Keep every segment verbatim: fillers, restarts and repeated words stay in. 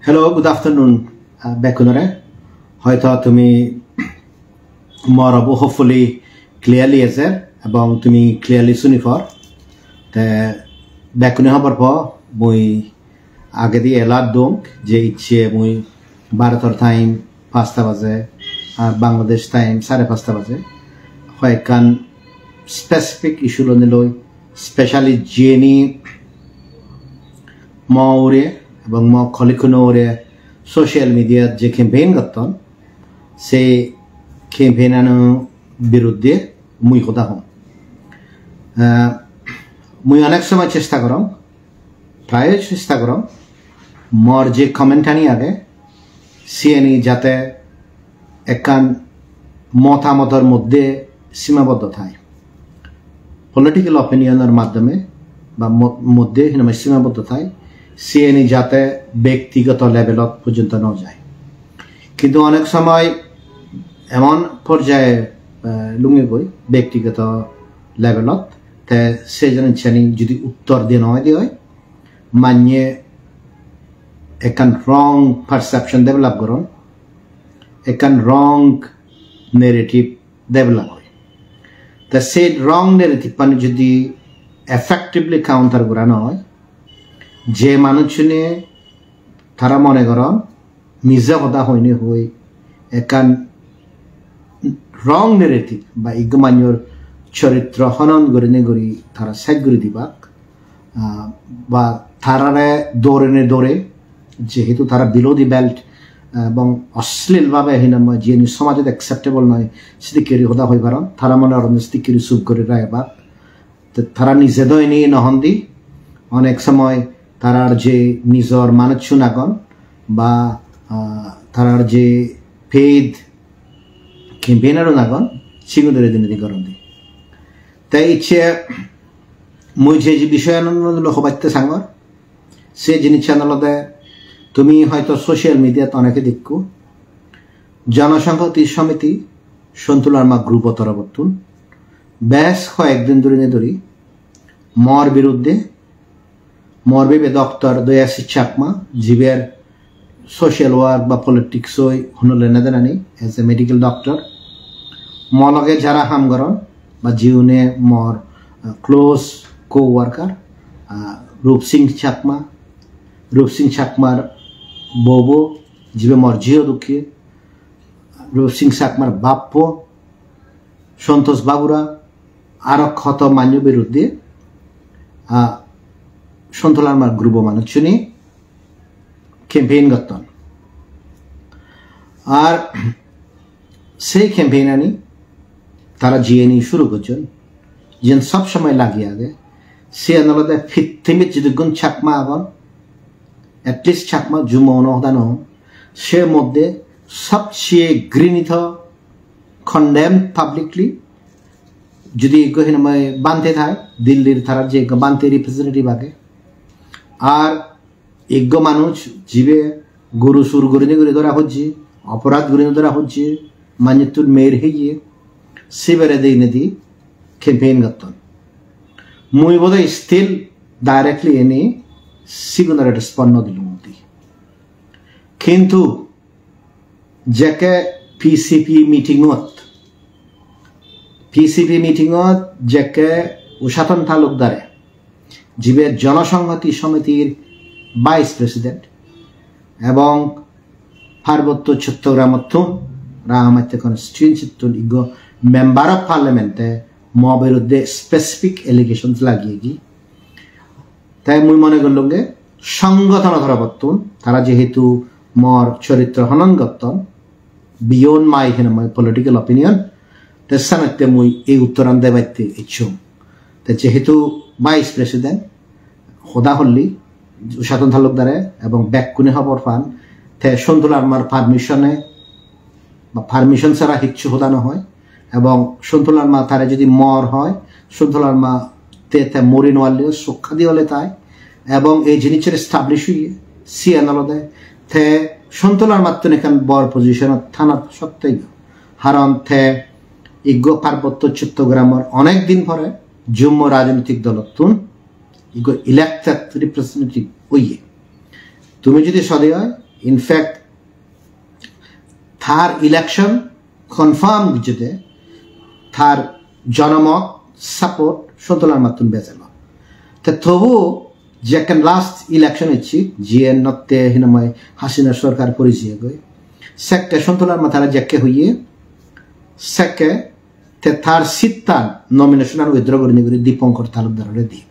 Hello, good afternoon, uh, bekkunore. Hoito tumi mor obo hopefully clearly ejer ebong tumi clearly suni por. Te bekkune hobor po, mui agedi alert dong je icche mui Bharotor time pasta baje ar Bangladesh time sare pasta baje. Hoyekkan specific issue lonei loi, specially jeni mo ure ebong mo colleague-uno ure social media-t je campaign gotton, se campaign-ano biruddhe mui hoda hom. Ah, mui onek somoy chesta gorong, prayo chesta gorong, mor je comment-ani age, siyeni jate ekkan motamotor moddhe simaboddo thai, political opinion-or maddhome ba mo-, moddhe hinamai simaboddo thai, siyeni jate bektigoto level-ot porjonto no jai. Kintu onek somoy emon porjaye, eh, lungegoi bektigoto level-ot, te se jinisani judi uttor diye no oide oi, manye ekkan wrong perception develop goron, ekkan wrong narrative develop oi. Te se wrong narrative-ani judi effectively counter gora no oi, je manuchune tara mone goron mije hoda hoine hoi ekkan wrong narrative ba ikko manjor choritro honon gurinei guri tara sej guri dibak, ah, ba tarare dorene dore, jehetu tara below the belt, ah, ebong oslil bhabe hinamai jiyeni somajot acceptable noi, sidikkeri hoda hoi paron, tara mone goron sidikkeri chup guri ragebak. Te tara nije do ini no hondi, onek somoy tarar je nijor manuchun agon ba, ah, tarar je paid campaigner-un agon, sigun dore dinedi goron di. Te icche mui je je bishoyan loi hobatte sangor, se jinissan olode tumi hoito social media-t oneke dekko, Jonosonghoti Somiti Sontu Larma group-o torobottun bes hoyek din dhuri ne dhuri mor biruddhe, mor bibe Doctor Dayashish Chakma, jiber social work ba politics-oi hono lene dena nei, as a medical doctor. Mo loge jara ham goron ba jiune mor, uh, close co-worker, uh, Rup Singh Chakma, Rup Singh Chakmar bobo, jibe mor jiyo dukki, Rup Singh Chakmar bappo, Santosh Babura, aro hoto manjo biruddhe, ah, Sontu Larmar group-o manuchune campaign gotton. Ar sei campaign-ani tara jiyeni suru gojjon, jiyen sob somoi lagi age, siyen olode pittimit jidukkun Chakma agon, at least Chakma Jummo-uno hoda no hom, se moddhe sobcheye grinito, condemned publicly, judi ekko hinamai Bhante thai, Dillir tarar je ekko Bhante representative age, ar ekko manuj jibe guru sur gurinei guri dhora pojje, oporad gurinei dhora pojje, manjottun mer heye, sibere dinedi campaign gotton. Mui bodoi still directly eni sigunore respond no dilung udi. Kintu jekke P C P meeting-ot, P C P meeting-ot jekke Ushaton Talukdare, jibe Jonosonghoti Somitir vice president ebong Parbotto Chottogramottun, Rangamatti constituency-ttun ikko member of parliament-e mo biruddhe specific allegations lagiyegi. Te mui mone gollunge, songotono torobottun, tara jehetu mor choritro honon gotton, beyond my, hinamai political opinion, te senotte mui ei uttoran debatte icchung. Te jehetu vice president, hoda holli, Ushaton Talukdare, ebong bekkune hobor pan, te Sontu Larmar permission-e, ba permission sara hicchu hoda no hoi, ebong Sontu Larma tare jodi mor hoi, Sontu Larma te, te mori no parleyo, sokka di ole tai, ebong ei jinisor establish oye, siyan olode te Sontu Larmattun ekkan bor position-ot thana sotteyo. Haron te iggo Parbotto Chottogramor onek din pore Jummo rajnitik dolottun iggo elected representative oye. Tumi jodi sode oi, In fact, tar election confirm gojjede, tar jonomot support Sontu Larmattun bej elo. Te tobu jekken last election ecche, jiyen notte hinamai Hasina sorkar puri jiyegoi, sekke Sontu Larma tara jekke hoye, sekke te tar seat-tan, nomination-an withdraw gurinei guri Dipankar Talukdarore di.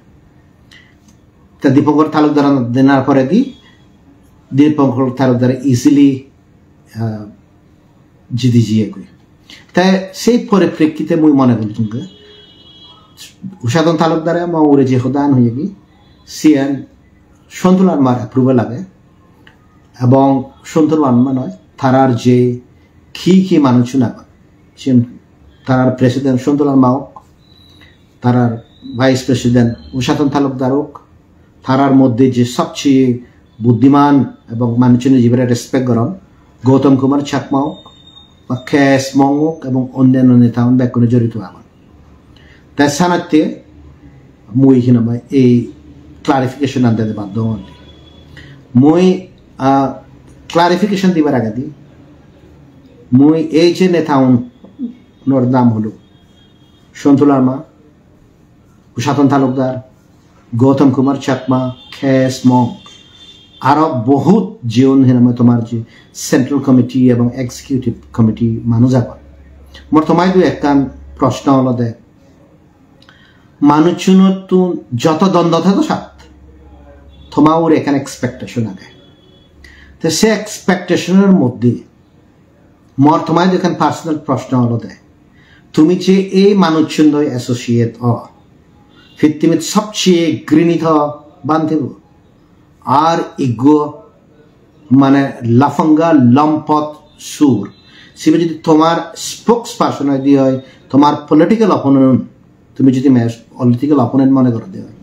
Te Dipankar Talukdar denar poredi Dipankar Talukdar easily, ah, jidi jiyegoi. Te sei poriprekkite mui mone gottonge, Ushaton Talukdare mo ugure je hodan hoyegi, siyan Sontu Larmar approval age, ebong Sontu Larma noi, tarar je ki ki manuchun agon, siyan tarar president Sontu Larma ok, tarar vice president Ushaton Talukdar ok, tarar moddhe je sobcheye buddiman ebong manuchune jibere respect goron, Gautam Kumar Chakma ok, ba K S Mong ok ebong onnanno neta un bekkune jorito agon. Te sanatte mui hinamai ei clarification an dede baddo ong. Mui, ah, clarification dibar agedi mui ei je neta unor nam holo, Sontu Larma, Ushaton Talukdar, Gautam Kumar Chakma, K S Mong, aro bohut jiun hinamai tomar je Central Committee ebong Executive Committee manuj agon. Mor tomaidu ekkan proshno olode, manuchunottun joto dondo thedo sat, toma ugure ekkan expectation age. Te se expectation-or moddhe mor tomaidu ekkan personal proshno olode, tumi je ei manuchun loi associate o, pittimit sobcheye grinito bhante bo, ar iggo mane lafanga lompot sur, sibe jodi tomar spokesperson oi di oi, tomar political opponent, tumi jodi me-, political opponent mone goro de oi,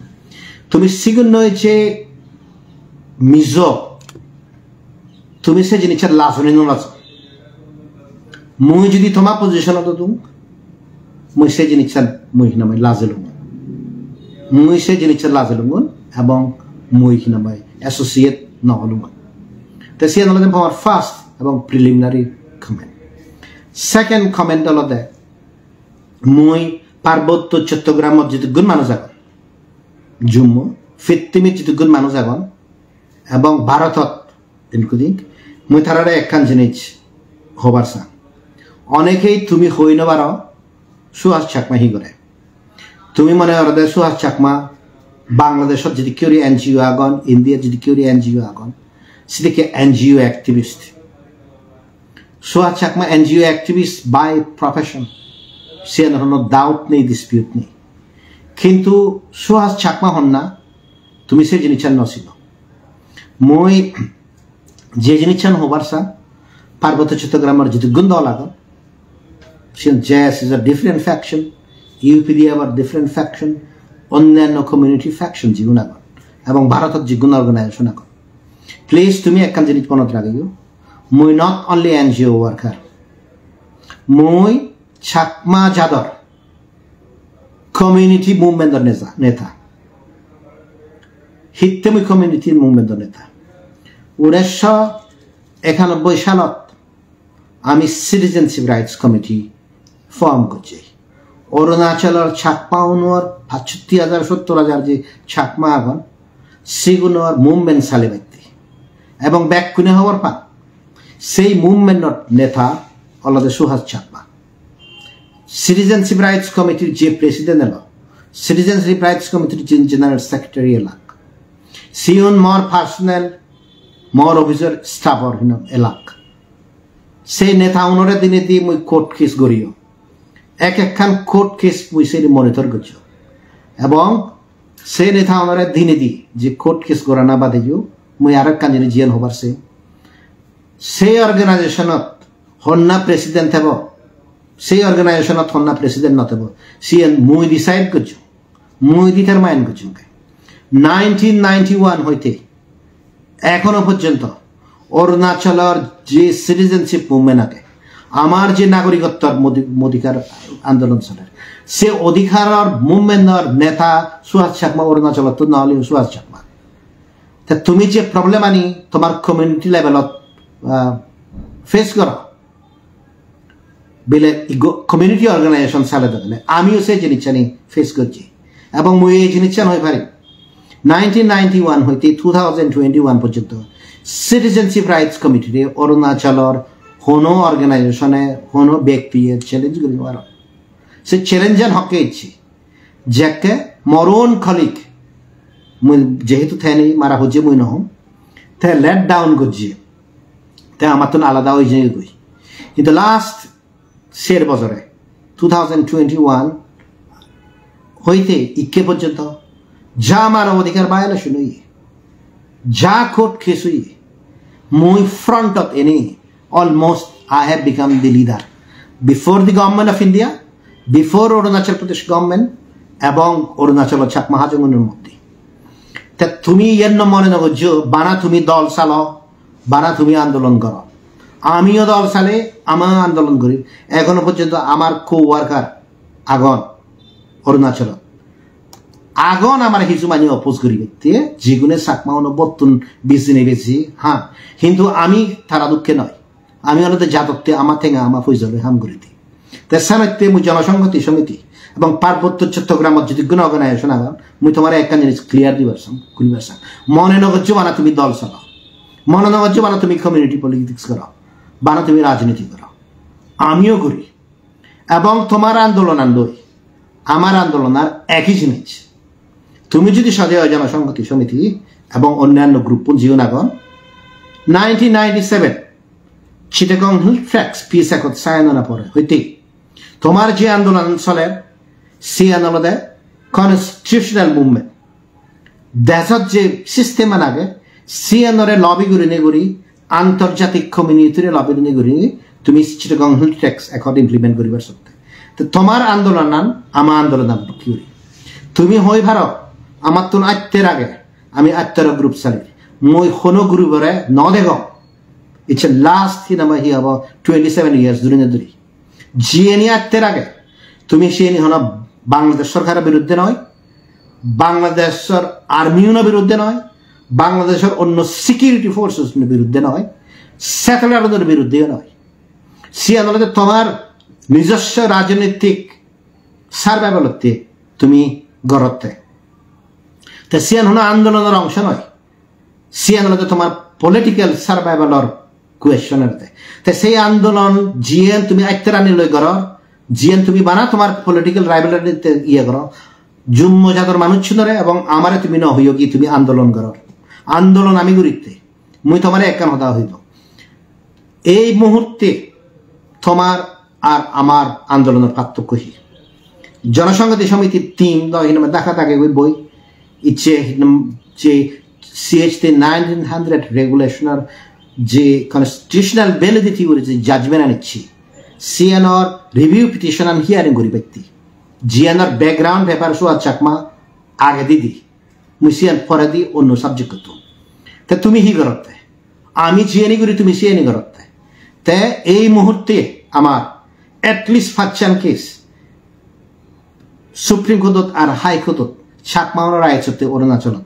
tumi sigun noi je Mizo, tumi se jinissan lajoni no lajo. Mui jodi toma position-ot odung, mui se jinissan mui hinamai lajelung. Mui se jinissan lajelung ebong mui hinamai associate no olung. Te siyan olode amar first ebong preliminary comment. Second comment olode, mui Parbotto Chottogramot jidukkun manuj agon, Jummo, pittimit jidukkun manuj agon, ebong Bharotot including, mui tarare ekkan jinis hobar sang. Onekei tumi hoi no paro, Suhas Chakma hi gore. Tumi mone gorode Suhas Chakma Bangladeshot jidikke guri N G O agon, Indiat jidikke guri N G O agon, sidikke N G O activist. Suhas Chakma N G O activist by profession. Siyan hono doubt nei, dispute nei. Kintu Suhas Chakma honna, tumi se jinissan no sino. Mui je jinissan hobar sang, Parbotto Chottogramor jidukkun dol agon, siyan J S S is a different faction, U P D F are different faction, onnanno community faction jigun agon, ebong Bharotot jigun organization agon. Please, tumi ekkan jinis monot ragiyo, mui not only N G O worker, mui Chakma jador community movement-or neja-, neta. Hitte mui community movement-or neta? Unisho ekanobboi salot ami Citizenship Rights Committee form gojje. Arunachalor Chakma unor pachsotti hajar, sottor hajar je Chakma agon, sigunor movement salibatte. Ebong bekkune hobor pan, sei movement-or neta olode Suhas Chakma. Citizenship Rights Committee-r je president elo, Citizenship Rights Committee-r je general secretary elak. Siun mor personal, mor office-or staff-or hinam elak. Sei neta unore dinedi mui court case goriyo. Ek ekkan court case mui seni monitor gojjo. Ebong sei neta unore dinedi je court case gorana badeyo, mui aro ekkan jinis jiyan hobar sang. Sei organization-ot honna president thebo, sei organization-ot honna president no thebo, siyen mui decide gojjong, mui determine gojjong. Nineteen ninety-one hoite ekhono porjonto Arunachalor je citizenship movement age, amar je nagorikottor modi-, modikar andolon soler, se odikaror movement-or neta Suhas Chakma, Arunachalottun no oleyo Suhas Chakma. Te tumi je problem ani tomar community level-ot ah, face goro. Bile igo-, community organization sale dogene. Amiyo se jinissani face gojji. Ebong mui ei jinissan hoi pari. Nineteen ninety-one hoite two thousand twenty-one porjonto Citizenship Rights Committee-re Arunachalor hono organization-e, hono bektiye challenge guri no paro. Se challenge-an hokke icche. Jekke mor own colleague, mui jehetu te nei mara hojje mui no hom, te let down gojje, te amattun alada oi jeyegoi. Hintu last ser bojore, two thousand twenty-one hoite ikke porjonto ja manob odhikar violation oye, ja court case oye, mui front-ot eni, almost I have become the leader. Before the government of India, before Arunachal Pradesh government, ebong Arunachal Chakma Hajongunor moddhe. Te tumi iyen no mone no gojjo, bana tumi dol salo, bana tumi andolon goro. Amiyo dol sale, ama andolon gori. Ekhono porjonto amar co-worker agon Arunachalot. Agon amar hissu manye oppose guribatte, jigune Chakma uno bottun bisi nei besi, ha. Hintu ami tara dokke noi. Ami olode jadotte ama tenga ama poisa loi ham guri di. Te senotte mui Jonosonghoti Somiti ebong Parbotto Chottogramot jodi hono organization agon, mui tomare ekkan jinis clear dibar sang, guribar sang. Mone no gojjo bana tumi dol salo. Mone no gojjo bana tumi community politics goro. Bana tumi rajniti goro. Amiyo guri. Ebong tomar andolonan loi amar andolonar eki jinis. Tumi jodi sode oi Jonosonghoti Somiti ebong onnanno group-un jiun agon, nineteen ninety-seven Chittagong Hill Tracts Peace Accord sign ona pore hoite tomar je andolon soler, siyan olode constitutional movement. Dejot je system an age, siyanore lobby gurinei guri, antarjatik community-re lobby gurinei guri, tumi Chittagong Hill Tracts Accord implement guribar sotte. Te tomar andolonan ama andolonan dokke guri. Tumi hoi paro, amattun atter age, ami atter group salir. Mui hono group-ore no degong. Icche last hi nang hoi hi obo twenty-seven years dhuri na dhuri. Jiyeni atter age, tumi siyeni hono Bangladesh sorkaror biruddhe noi, Bangladeshor army-uno biruddhe noi, Bangladeshor onno security forces-uno biruddhe noi, settler-unor biruddhe noi. Siyan olode tomar nijosso rajnitik survival-otte tumi gorotte. Te siyan hono andolonor ongso noi. Siyan olode tomar political survival-or question ede. Te sei andolon jiyen tumi atterani loi goror, jiyen tumi bana tomar political rivalry te iye goror, Jummo jador manuchunore ebong amare tumi no hoyo ki tumi andolon goror. Andolon ami guritte. Mui tomare ekkan hoda hoibo. Ei muhurte tomar ar amar andolonor pattokko hi? Jonosonghoti Somitir team do hinamai Dhaka dage goi boi. Icche hinam-, je C H T nineteen hundred regulation-or je constitutional validity guri je judgment an icche, siyanor review petition an hearing guribatte. Jiyanor background paper Suhas Chakma agedi di. Mui siyan poredi onno subject-ottun. Te tumi hi gorotte? Ami jiyeni guri tumi siyeni gorotte. Te ei muhurte amar at least pachchan case Supreme Court-ot ar High Court-ot Chakma-unor rights-otte Arunachalot,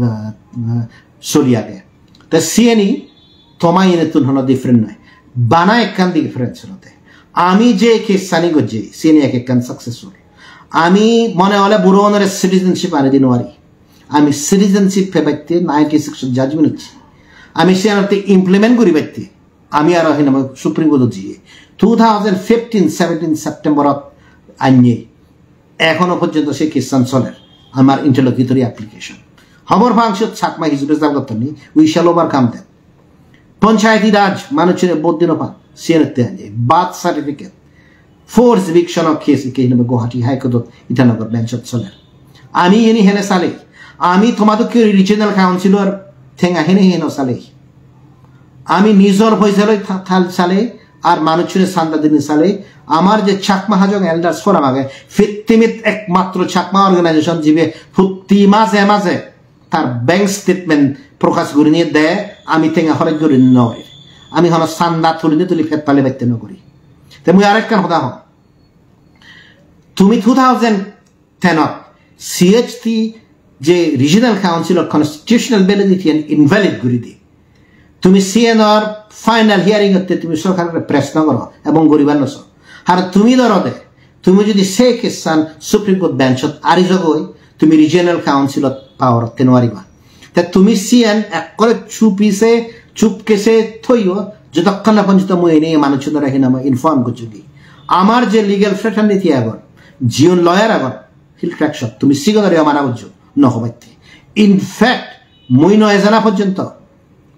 ah, ah, soli age. Te siyeni toma iyenettun hono different noi. Bana ekkan difference olode, ami je case-ani gojji, siyeni ek ekkan successful. Ami mone hole buro onore citizenship ani di no pari. Ami citizenship pebatte ninety-six judgment icche. Ami siyanotte implement guribatte ami aro hinamai Supreme Court-ot jiye. Two thousand fifteen seventeen September-ot anye. Ekhono porjonto se case-an soler. Amar interlocutory application. Hobor pang siyot Chakma hijebe jal gotton ni, we shall overcome that. Panchayati Raj, manuchune vote di no pan, siyenotte anye. Birth certificate, force eviction-o case ikke hinamai Guwahati High Court-ot Itanagar bench-ot soler. Ami iyeni hene salei? Ami toma dokke regional council-or tenga hene hene salei? Ami nijor poisa loi tha-, thal salei, ar manuchune sanda dinei salei. Amar je Chakma Hajong Elders Forum age, pittimit ekmatro Chakma organization jibe protti maje maje tar bank statement prokash gurinei de, ami tenga horoj gurinei no gori. Ami hono sanda tulinei tuli pet pale batte no gori. Te mui arekkan hoda hong. Tumi two thousand ten-ot C H T je Regional Council-or constitutional validity an invalid guri di. Tumi siyenor final hearing otte tumi sorkarore press no goro ebong guribar no so. Ar tumi dorode, tumi jodi se case-an Supreme Court bench-ot ari jogoi, tumi Regional Council-ot power otte no ariba. Te tumi siyen ekkore chupise, chupkese thoyo, jotokkon na porjonto mui ene manuchunore hinamai inform gojjogi. Amar je legal fraternity agon, jiun lawyer agon, Hill Tracts-ot, tumi sigunore mana gojjo, no hobatte. In fact, mui no ejana porjonto,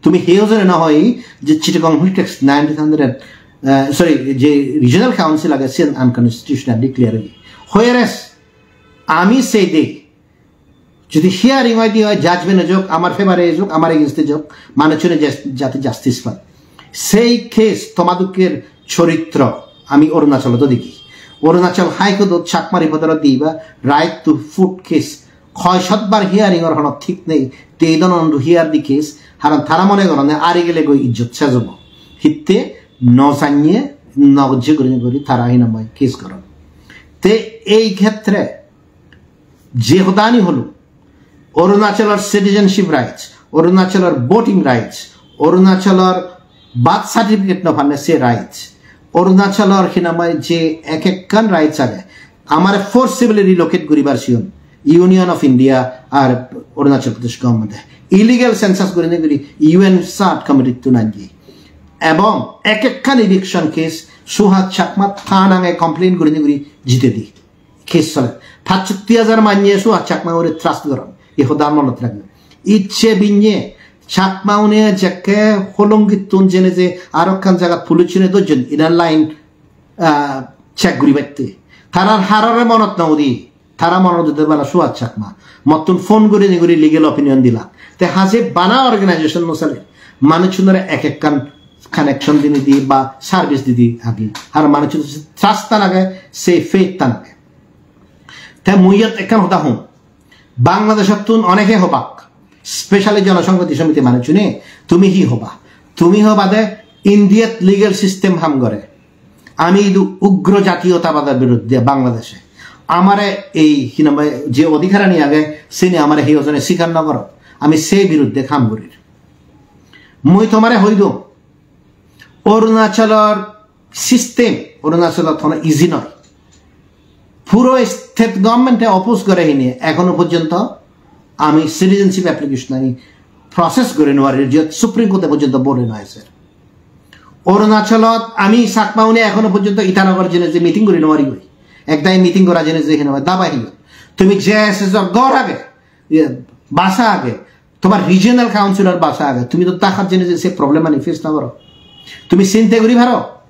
tumi heo jone no hoi je Chittagong Hill Tracts nineteen hundred, eh, sorry, je Regional Council age, siyen unconstitutional declare oye. Whereas, ami sei dei, jodi hearing oi di oi, judgment ejok, amar favor-e ejok, amar against-e ejok, manuchune jas-, jate justice pan. Sei case tomadukker choritro ami Arunachal-ot degi. Arunachal High Court-ot Chakma Reporter-e diba right to food case. Hoi shotbar hearing-or hono thik nei. Te don on to hear the case. Haron tara mone goronne ari gele goi ijjot sej obo. Hitte no janye, no gojje guri guri tara hinamai case goron. Te ei khetre je hodani holo, Arunachalor citizenship rights, Arunachalor voting rights, Arunachalor birth certificate no panne se rights, Arunachalor hinamai je ek ekkan rights age, amare forcibly relocate guribar siyon Union of India ar Arunachal Pradesh government-e. Illegal census gurinei guri U N search committee-tun anji. Ebong ek ekkan eviction case Suhas Chakma ta nange complain gurinei guri jite di. Case soler. Pachsotti hajar manye Suhas Chakma ore trust goron. E hoda monot ragbe. Icche binye Chakma une jekke Holongittun jene je aro ekkan jagat police une dojjon, Inner Line, ah, check guribatte. Tarar harore monot no udi. Tara monot ude bana Suhas Chakma. Mottun phone gurinei guri legal opinion dila. Te haje bana organization no sale. Manuchunore ek ekkan connection dinei di ba service didi agi. Ar manuchun trust tan age, se faith tan age. Te mui iyot ekkan hoda hom. Bangladesh-ottun oneke hobak, specially Jonosonghoti Somiti manuchune, tumi hi hoba? Tumi hoba de Indiat legal system ham gore. Ami idu ugro jatiyotabador biruddhe Bangladeshe. Amare ei hinamai je odhikarani age, sini amare hi ojone sikar no goro. Ami se biruddhe ham gurir. Mui tomare hoi dong, Arunachalor system, Arunachalot hono easy noi. Puro state government-e oppose gore hine ekhono porjonto ami citizenship application-ani process gore no parir, je Supreme Court-e porjonto bole no eser. Arunachalot ami Chakma une ekhono porjonto Itanagar jene je meeting guri no pari goi. Ekdagi meeting gora jene je hene daba hiyo. Tumi J S S-or gor age, iye, basa age, tomar regional council-or basa age, tumi to Dhaka-t jene je se problem-ani face no goro. Tumi sinte guri paro,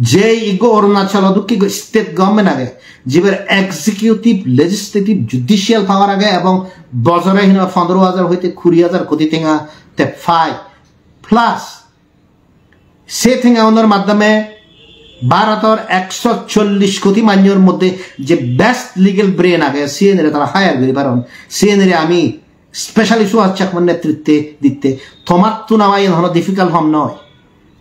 je iggo Arunachal dokke iggo state government age, jibar executive, legislative, judicial power age ebong bojore hino pondro hajar hoite kuri hajar koti tenga te pai. Plus, se tenga unor maddhome Bharotor ekso chollish koti manjor moddhe je best legal brain age, siyenire tara hire guri paron, siyenire ami specially Suhas Chakmar netritte ditte, tomattun ama iyen hono difficult hom noi.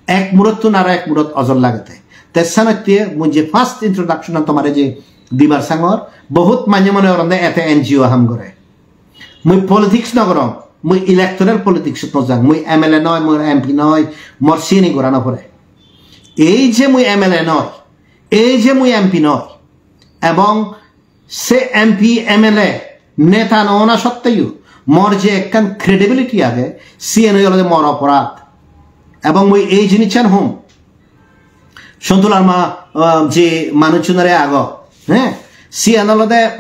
Ek murottun aro ek murot ojor lagete. Te senotte mui je first introduction an tomare je dibar sangor, bohut manye mone goronde ete N G O ham gore. Mui politics no gorong, mui electoral politics no jang, mui M L A noi, mui M P noi, mor siyeni gora no pore. Ei je mui M L A noi, ei je mui M P noi, ebong se M P, M L A, neta no ona sotteyo mor je ekkan credibility age, siyen oi olode mor oporad. Ebong mui ei jinissan hom, Sontu Larma, ah, je manuchunore ago, he, siyan olode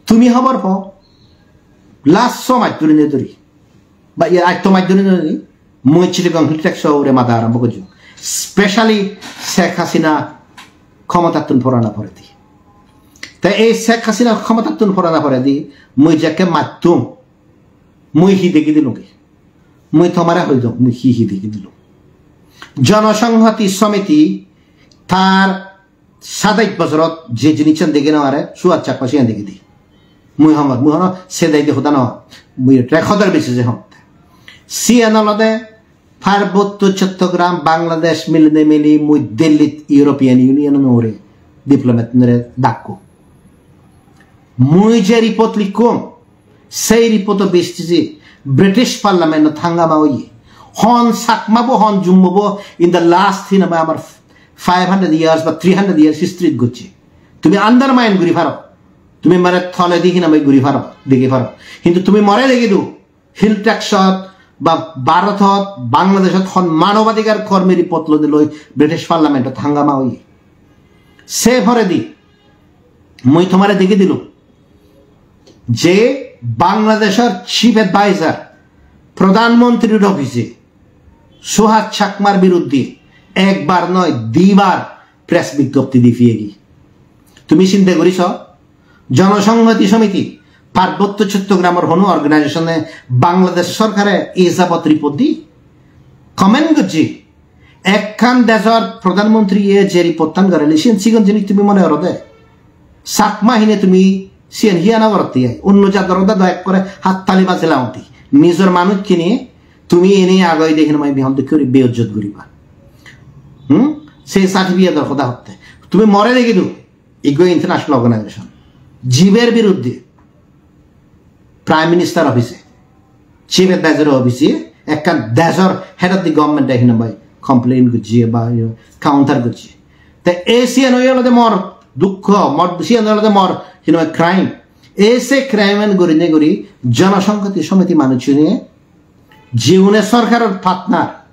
tumi hobor po, last so maj dhuri ne dhuri, ba iye atto maj dhuri ne dhuri, mui Chittagong Hill Tracts-o ugure mada arombo gojjong, specially Sheikh Hasina khomotattun porana poredi. Te ei Sheikh Hasina khomotattun porana poredi mui jekke mattum, mui hi degi dilungi? Mui tomare hoi dong, mui hi hi degi dilung. Jonosonghati Somiti tar sadej bojorot je jinissan degi no pare, Suhas Chakma siyan degi di. Mui hongor, mui hono sedai de hoda no, mui record-or basis-e hong. Siyan olode Parbotto Chottogram, Bangladesh milinei mili mui Delhi-t European Union-o ugure diplomat-unore dakko. Mui je report likkong, sei report-o basis-e British Parliament-ot hangama oye. Hon Chakma bo, hon Jummo bo in the last, hinamai, amar five hundred years ba three hundred years history gocche. Tumi undermine guri paro. Tumi more toledi, hinamai, guri paro, degi paro. Hintu tumi more degi do, Hill Tracts-ot ba Bharotot, Bangladeshot hon manobadhikar kormir pot loi loi British Parliament-ot hangama oye. Se poredi mui tomare degi dilung je Bangladeshor Chief Advisor, Pradhan Mantrir office-e Suhas Chakmar biruddhe ekbar noi, dibar press biggopti di piyegi. Tumi sinte guri so, Jonosonghoti Somiti, Parbotto Chottogramor hono organization-e Bangladesh sorkare e jabot report di? Comment gojje. Ekkan dejor pradhan mantriye je report-tan gorele, siyen sigon jinis tumi mone gorode? Chakma hine tumi siyen hiya no gorotte ai? Onno jador hoda do ekkore hattali bajela onti. Nijor manuj hine tumi ene agoide hine mai bihon dokke guri beijjot guriba. Hmm? Se certificate-or hoda hotte. Tumi more degi do. Iggo international organization. Jiber biruddhe Prime Minister office-e, Chief Advisor office-e ekkan dejor head of the government-e hinamai complain gojje ba, you know, counter gojje. Te ei siyan oi olode mor dukko, mor siyan olode mor hinamai crime. Ei se crime-an gurinei guri Jonosonghoti Somiti manuchune, jiune sorkaror partner,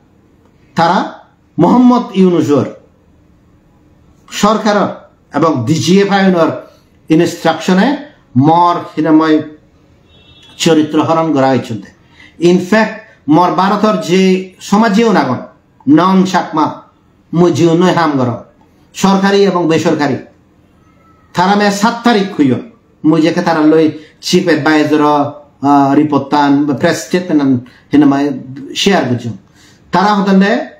tara Mohammad Yunusor sorkaror ebong D G F I-unor instruction-e mor hinamai choritro horon gora hoichonde. In fact, mor Bharotor je somaj jiun agon, non Chakma, mui jiunnoi ham gorong, sorkari ebong besorkari, tara me sat tarik hoyon, mui jekke tara loi chief advisor-o, ah, report-tan, press statement-an hinamai share gojjong. Tara hodonde,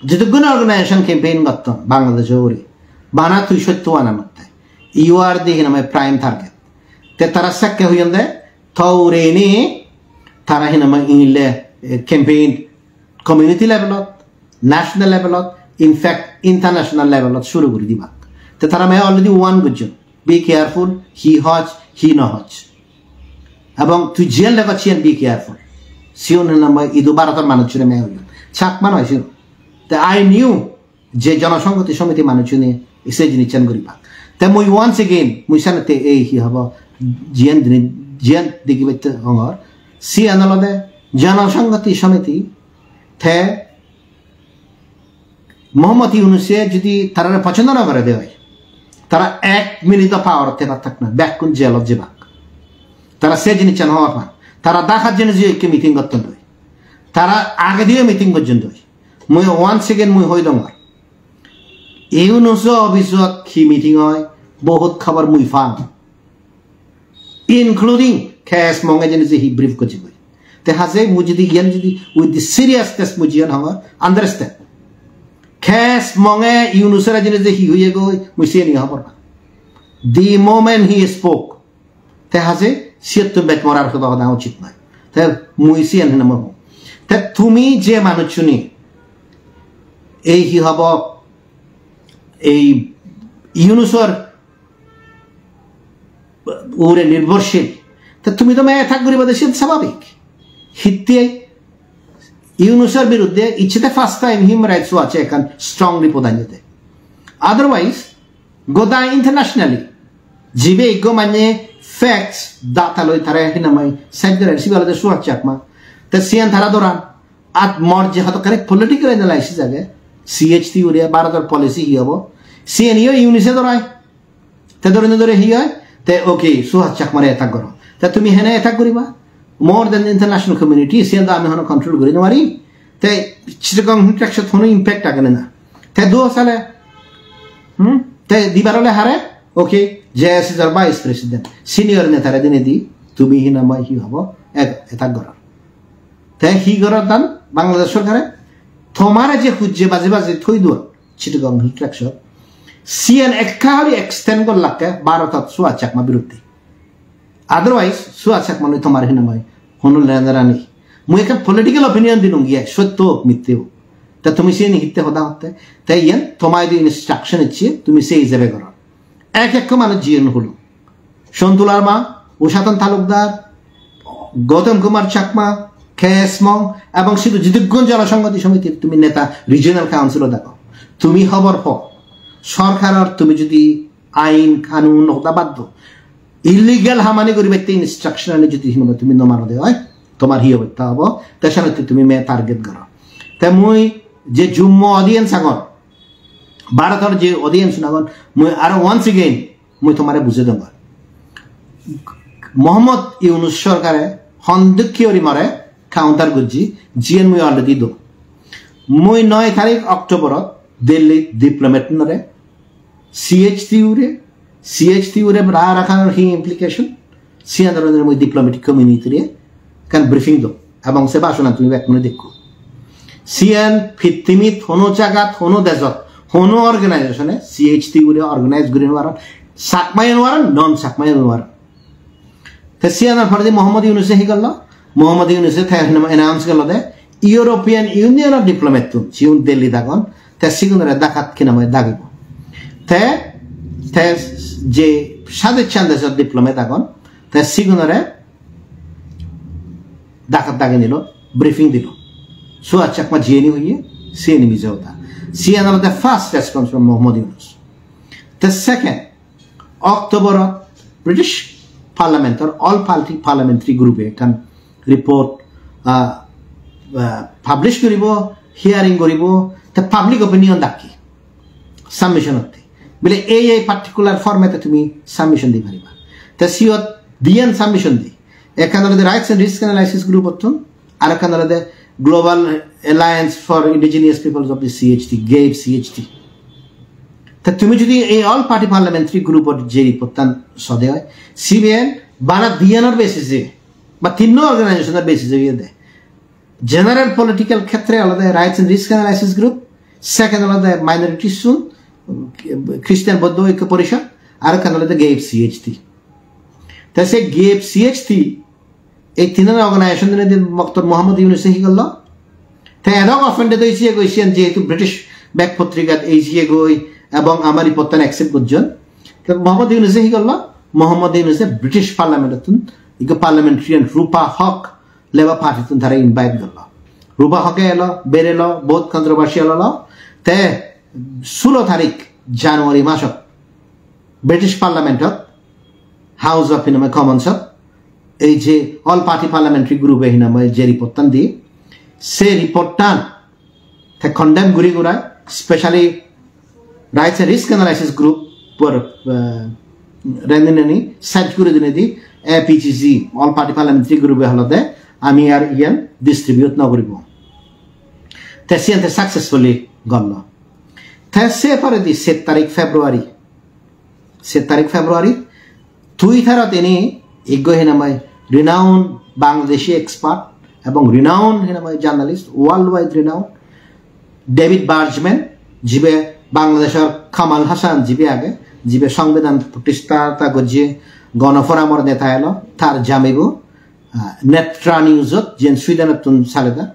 jidukkun organization campaign gotton Bangladesh-o ugure, bana tui sotto ana matte, you are the hinamai prime target. Te tara sekke hoyonde, to ugureni tara hinamai inle, eh, campaign community level-ot, national level-ot, in fact, international level-ot suru guri dibak. Te tara me already warn gojjon, "Be careful, hi hoj, hi no hoj." Ebong tui jiyen legot siyen be careful. Siyon hinamai idu Bharotor manuchune me hoyon. Chakma noi siyon. Te I knew je Jonosonghoti Somiti manuchune se jinissan guribak. Te mui once again, mui senotte ei hi hobo, jiyen dini-, jiyen degibette hongor, siyan olode Jonosonghoti Somiti te Mohammad Yunuse jodi tarare pochondo no gorede oi, tara ek minute-o power-ot thebar thak na, bekkun jail-ot jebak. Tara se jinissan hobor pan. Tara Dhaka jeinei je ikke meeting gotton doi. Tara agediyo meeting gojjon doi. Mui once again mui hoi dongor. Yunuso office-ot hi meeting oi, bohut khobor mui pang. Including K S Monge jeinei je hi brief gojje goi. Te haje mui jodi iyan jodi with the seriousness mui jiyan hongor, understand. K S Monge Yunusore jeinei je hi hoye goi, mui siyeni hobor pang. The moment he spoke, te haje siyottun bej morar hoda hoda uchit noi. Te mui siyan hinamai hong. Te tumi je manuchchuni ei hi hobo, ei Yunusor ugure nirbhorshil, te tumi to me attack guriba de, siyan sababik. Hitte Yunusor biruddhe icche te first time Human Rights Watch-e ekkan strong report anjede. Otherwise, goda internationally, jibe ikko manye facts, data loi tare hinamai side gore, sibe olode Suhas Chakma. Te siyan tara doran. At mor je hodokkani political analysis age, C H T area, Bharotor policy hi obo, siyeniyo Yunuse dorai. Te dore no dore hi oi? Te okay, Suhas Chakmare attack goro. Te tumi hene attack guriba? More than international community, siyan do ami hono control guri no pari. Te Chittagong Hill Tracts-ot hono impact age na. Te duo sale, hmm? Te dibar ole hare, okay, J S S-or vice president, senior netare dinedi, tumi hinamai hi hobo, e-, attack goror. Te hi goror dan Bangladesh sorkare? Tomare je hujje baje baje thoi duon, Chittagong Hill Tracts-ot, siyen ekka guri extend gollakke Bharotot Suhas Chakma biruddhe. Otherwise, Suhas Chakma loi tomar hinamai hono lenadena nei. Mui ekkan political opinion dilung, ye sotto ok mitte ok. Ta tumi siyeni hitte hoda hotte? Ta iyen toma idu instruction icche, tumi sei ijebe goro. Ek ekko manuj jiyen hulo. Sontu Larma, Ushaton Talukdar, Gautam Kumar Chakma, K S Mong ebong sidu jidukkun Jonosonghoti Somitir tumi neta regional council-ot ago, tumi hobor po, sorkaror tumi judi ain kanun hoda bad do, illegal hamani guribatte instruction ani judi hinamai tumi no mano de oi, tomar hi obosta obo, te senotte tumi me target goro. Te mui je jummo audience agon, Bharotor je audience agon, mui aro once again mui tomare bujei dongor. Mohammad Yunus sorkare hon dokke guri more counter gojji, jiyen mui already do. Mui noi tarik October-ot Delhi diplomat-unore, C H T U-re, C H T U-re ra rakhanor hi implication, siyan dhoronor mui diplomatic community-re ekkan briefing do, ebong se bhasonan tumi bekkune dekko. Siyan pittimit hono jagat, hono dejot, hono organization-e C H T U-re organize guri no paron, Chakma-yo no paron, non Chakma-yo no paron. Te siyanor poredi Mohammad Yunuse hi gollo? Mohammad Yunuse te hinamai announce gollo de European Union-or diplomat-tun, jiun Delhi-t agon, te sigunore Dhaka-t hinamai dagibo. Te, te je sadechan dejor diplomat agon, te sigunore Dhaka-t dagi nilo, briefing dilo. Suhas Chakma jiyeni hoye, siyeni mije hoda. Siyan olode first response from Mohammad Yunus. Te second, October-ot British Parliament-or all party parliamentary group-e ekkan report, ah, ah, publish guribo, hearing guribo, te public opinion dakki submission-otte. Bile ei ei particular format-e tumi submission di pariba. Te siyot diyan submission di. Ekkan olode Rights and Risk Analysis Group-ottun, ar ekkan olode Global Alliance for Indigenous Peoples of the C H T, GAPE C H T. Ta tumi jodi ei all party parliamentary group-or je report-tan sode oi, siben bana diyanor basis-e, ba tinno organization-or basis-e oyede. General political khetre olode Rights and Risk Analysis Group, second olode minority issue, Christian Bouddha Oikyo Porishad, ar ekkan olode GAPE C H T. Ta se GAPE C H T ei tinan organization dinedi Doctor Mohammad Yunuse hi gollo? Te edok offended oye siye goi siyan jehetu British bek potrikat ei siye goi ebong amar report-tan accept gojjon. Te Mohammad Yunuse hi gollo? Mohammad Yunuse British Parliament-ottun ikko parliamentarian Rupa Haq Labour Party-tun tare invite gollo. Rupa Haq-e elo, berelo, bohut controversial olo. Te sulo tarik January masot British Parliament-ot House of hinamai Commons-ot ei je all party parliamentary group-e hinamai je report-tan di, se report-tan te condemn guri gurai, specially Rights and Risk Analysis Group-or, eh, rendineni search guri dinedi A P G G, all party parliamentary group-e holode ami ar iyan distribute no guribo. Te siyan te successfully gollo. Te se poredi set tarik February, set tarik February, Twitter-ot ini ikko hinamai renowned Bangladeshi expert ebong renowned hinamai journalist, worldwide renowned, David Bergman, jibe Bangladeshor Kamal Hassan jibe age, jibe Songbidan protista ta gojje, Gonoforamor neta elo, tar jamibo, ah, Netra News-ot, jiyen Sweden-ottun saleda.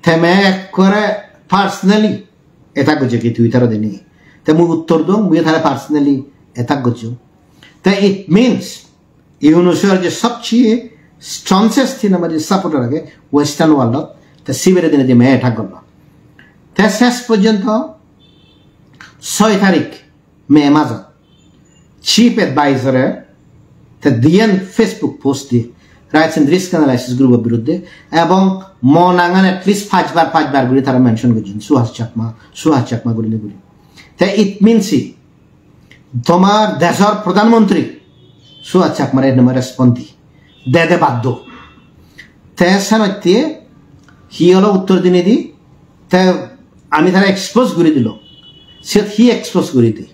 Te me ekkore personally attack gojje ki Twitter-ot ini. Te mui uttor dong, mui tare personally attack gojjong. Te it means Yunusor je sobcheye strongest hinamai supporter age Western world-ot, te sibere dinedi me attack gollo. Te ses porjonto soi tarik May majot chief advisor-e te diyen Facebook post di Rights and Risk Analysis Group-or biruddhe ebong mo nangan at least pachbar, pachbar guri tara mention gojjon, Suhas Chakma, Suhas Chakma gurinei guri. Te it means hi? Tomar dejor Pradhan Mantri Suhas Chakmare hinamai respond di, dede baddo. Te senotte hi olo uttor dinedi, te ami tara expose guri dilo. Siyot hi expose guri di?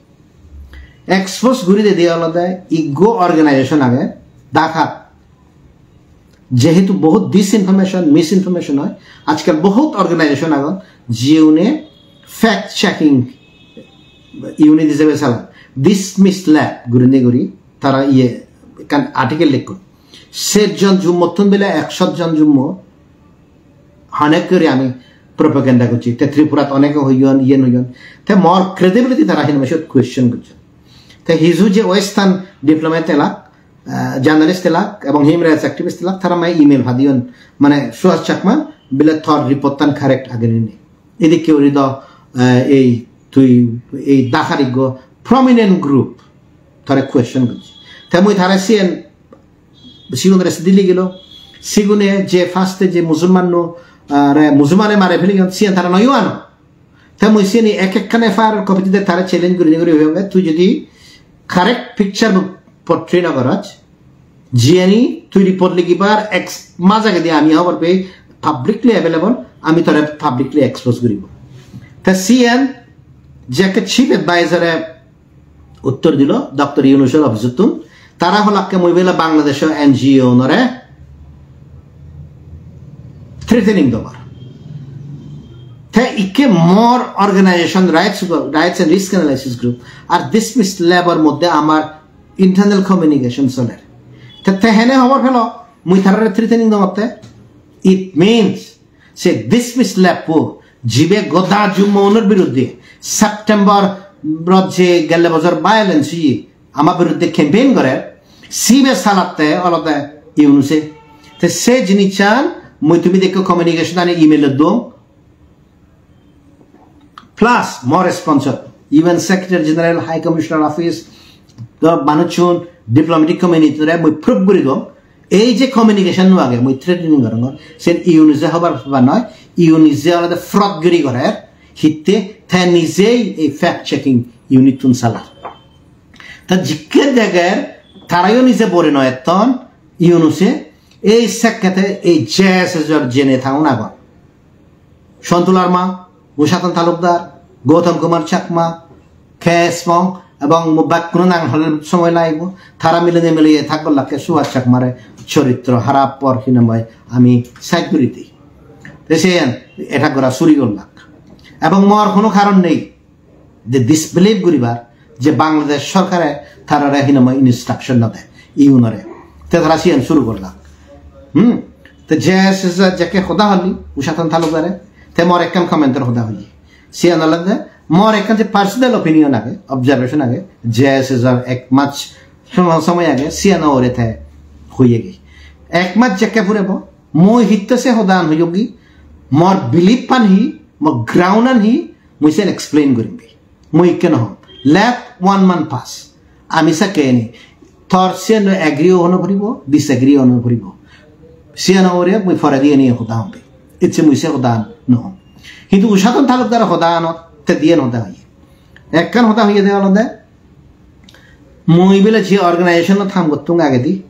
Expose guri didi olode ikko organization age Dhaka-t, jehetu bohut disinformation, misinformation oi, ajkal bohut organization agon, jiune fact checking unit ijebe salan, Dismissed Lab gurinei guri tara iye ekkan article likkon. Sejjon jummottun bile ekshot jon jummo honek guri ami propaganda gocchi. Te Tripurat oneke hoyon, iyen hoyon. Te mor credibility tara hinamai siyot question gocchon. Te hiju je Western diplomat elak, ah, journalist elak ebong human rights activist elak, tara mane email padeyon, mane Suhas Chakma, bile tor report tan correct age ni nei. Edikke guri do, ah, ei tui ei Dhakar ikko prominent group tore question gojje. Te mui tare siyen, sigunore sidi ligilo. Sigune je first-e je Musulman no, ah, re, Musulmane mare feleyon, siyen tara noyo ano. Te mui siyeni ek ekkan F I R copy dide tare challenge gurinei guri hoyonge, tui jodi correct picture portray no goroj, jiyeni tui report ligibar ek mas agedi ami hobor pei, publicly available, ami tore publicly expose guribo. Te siyen jekke chief advisor-e uttor dilo Doctor Yunusor office-ottun, tara holakke mui bile Bangladesho N G O unore threatening dobor. Te ikke mor organization rights, rights and risk analysis group ar dismissed lab-or moddhe amar internal communication soler. Te, te hene hobor pelo mui tarare threatening dobotte? It means se dismissed lab-bo jibe goda Jummo unor biruddhe September-ot je gelle bojor violence oye, ama biruddhe campaign gorer, sibe salatte olode Yunuse. Te se jinissan mui tumi dekko communication ani email-ot dong. Plus, more response, U N Secretary General, High Commissioner Office, the manuchun, diplomatic community-re mui proof guri dong. Ei je communication no age, mui threatening gorongor, sen Yunuse hobor peba noi, Yunuse olode fraud guri gorer, hitte te nijei ei fact checking unit-tun salar. Ta jikke deger, tarayo nije bore noi etton, Yunuse, ei sekkete ei J S S-or je neta-un agon. Sontu Larma, Ushaton Talukdar, Gautam Kumar Chakma, K S Mong, ebong mo bekkuno nang hole somoy lagibo. Tara milinei mili attack gollak ke Suhas Chakmare, choritro harap por hinamai ami side guri di. Te siyen attack gora suru gollak. Ebong mor hono karon nei je disbelieve guribar je Bangladesh sorkare tarare hinamai instruction no de, Yunore. Te tara siyen suru gollak. Hmm? Te J S S-or jekke hoda holi, Ushaton Talukdare, te mor ekkan comment-or hoda hoye. Siyan olode mor ekkan je personal opinion age, observation age, J S S-or ek mas somo-, somoy age, siyan ore te hoyegi. Ek mas jekke purebo, mui hitte se hodan hoyogi, mor belief-an hi, mor ground-an hi, mui sen explain gurim bi. Mui ikke no hom. Let one month pass. Ami sakke eni. Tor siyan agree ono puribo, disagree ono puribo. Siyan ore mui poredi eni hoda hom bi. Icche mui se hoda no hom. Hintu Ushaton Talukdar hoda ano te diyen hoda hoye. Ekkan hoda hoye de olode, mui bile je organization-ot ham gottung agedi,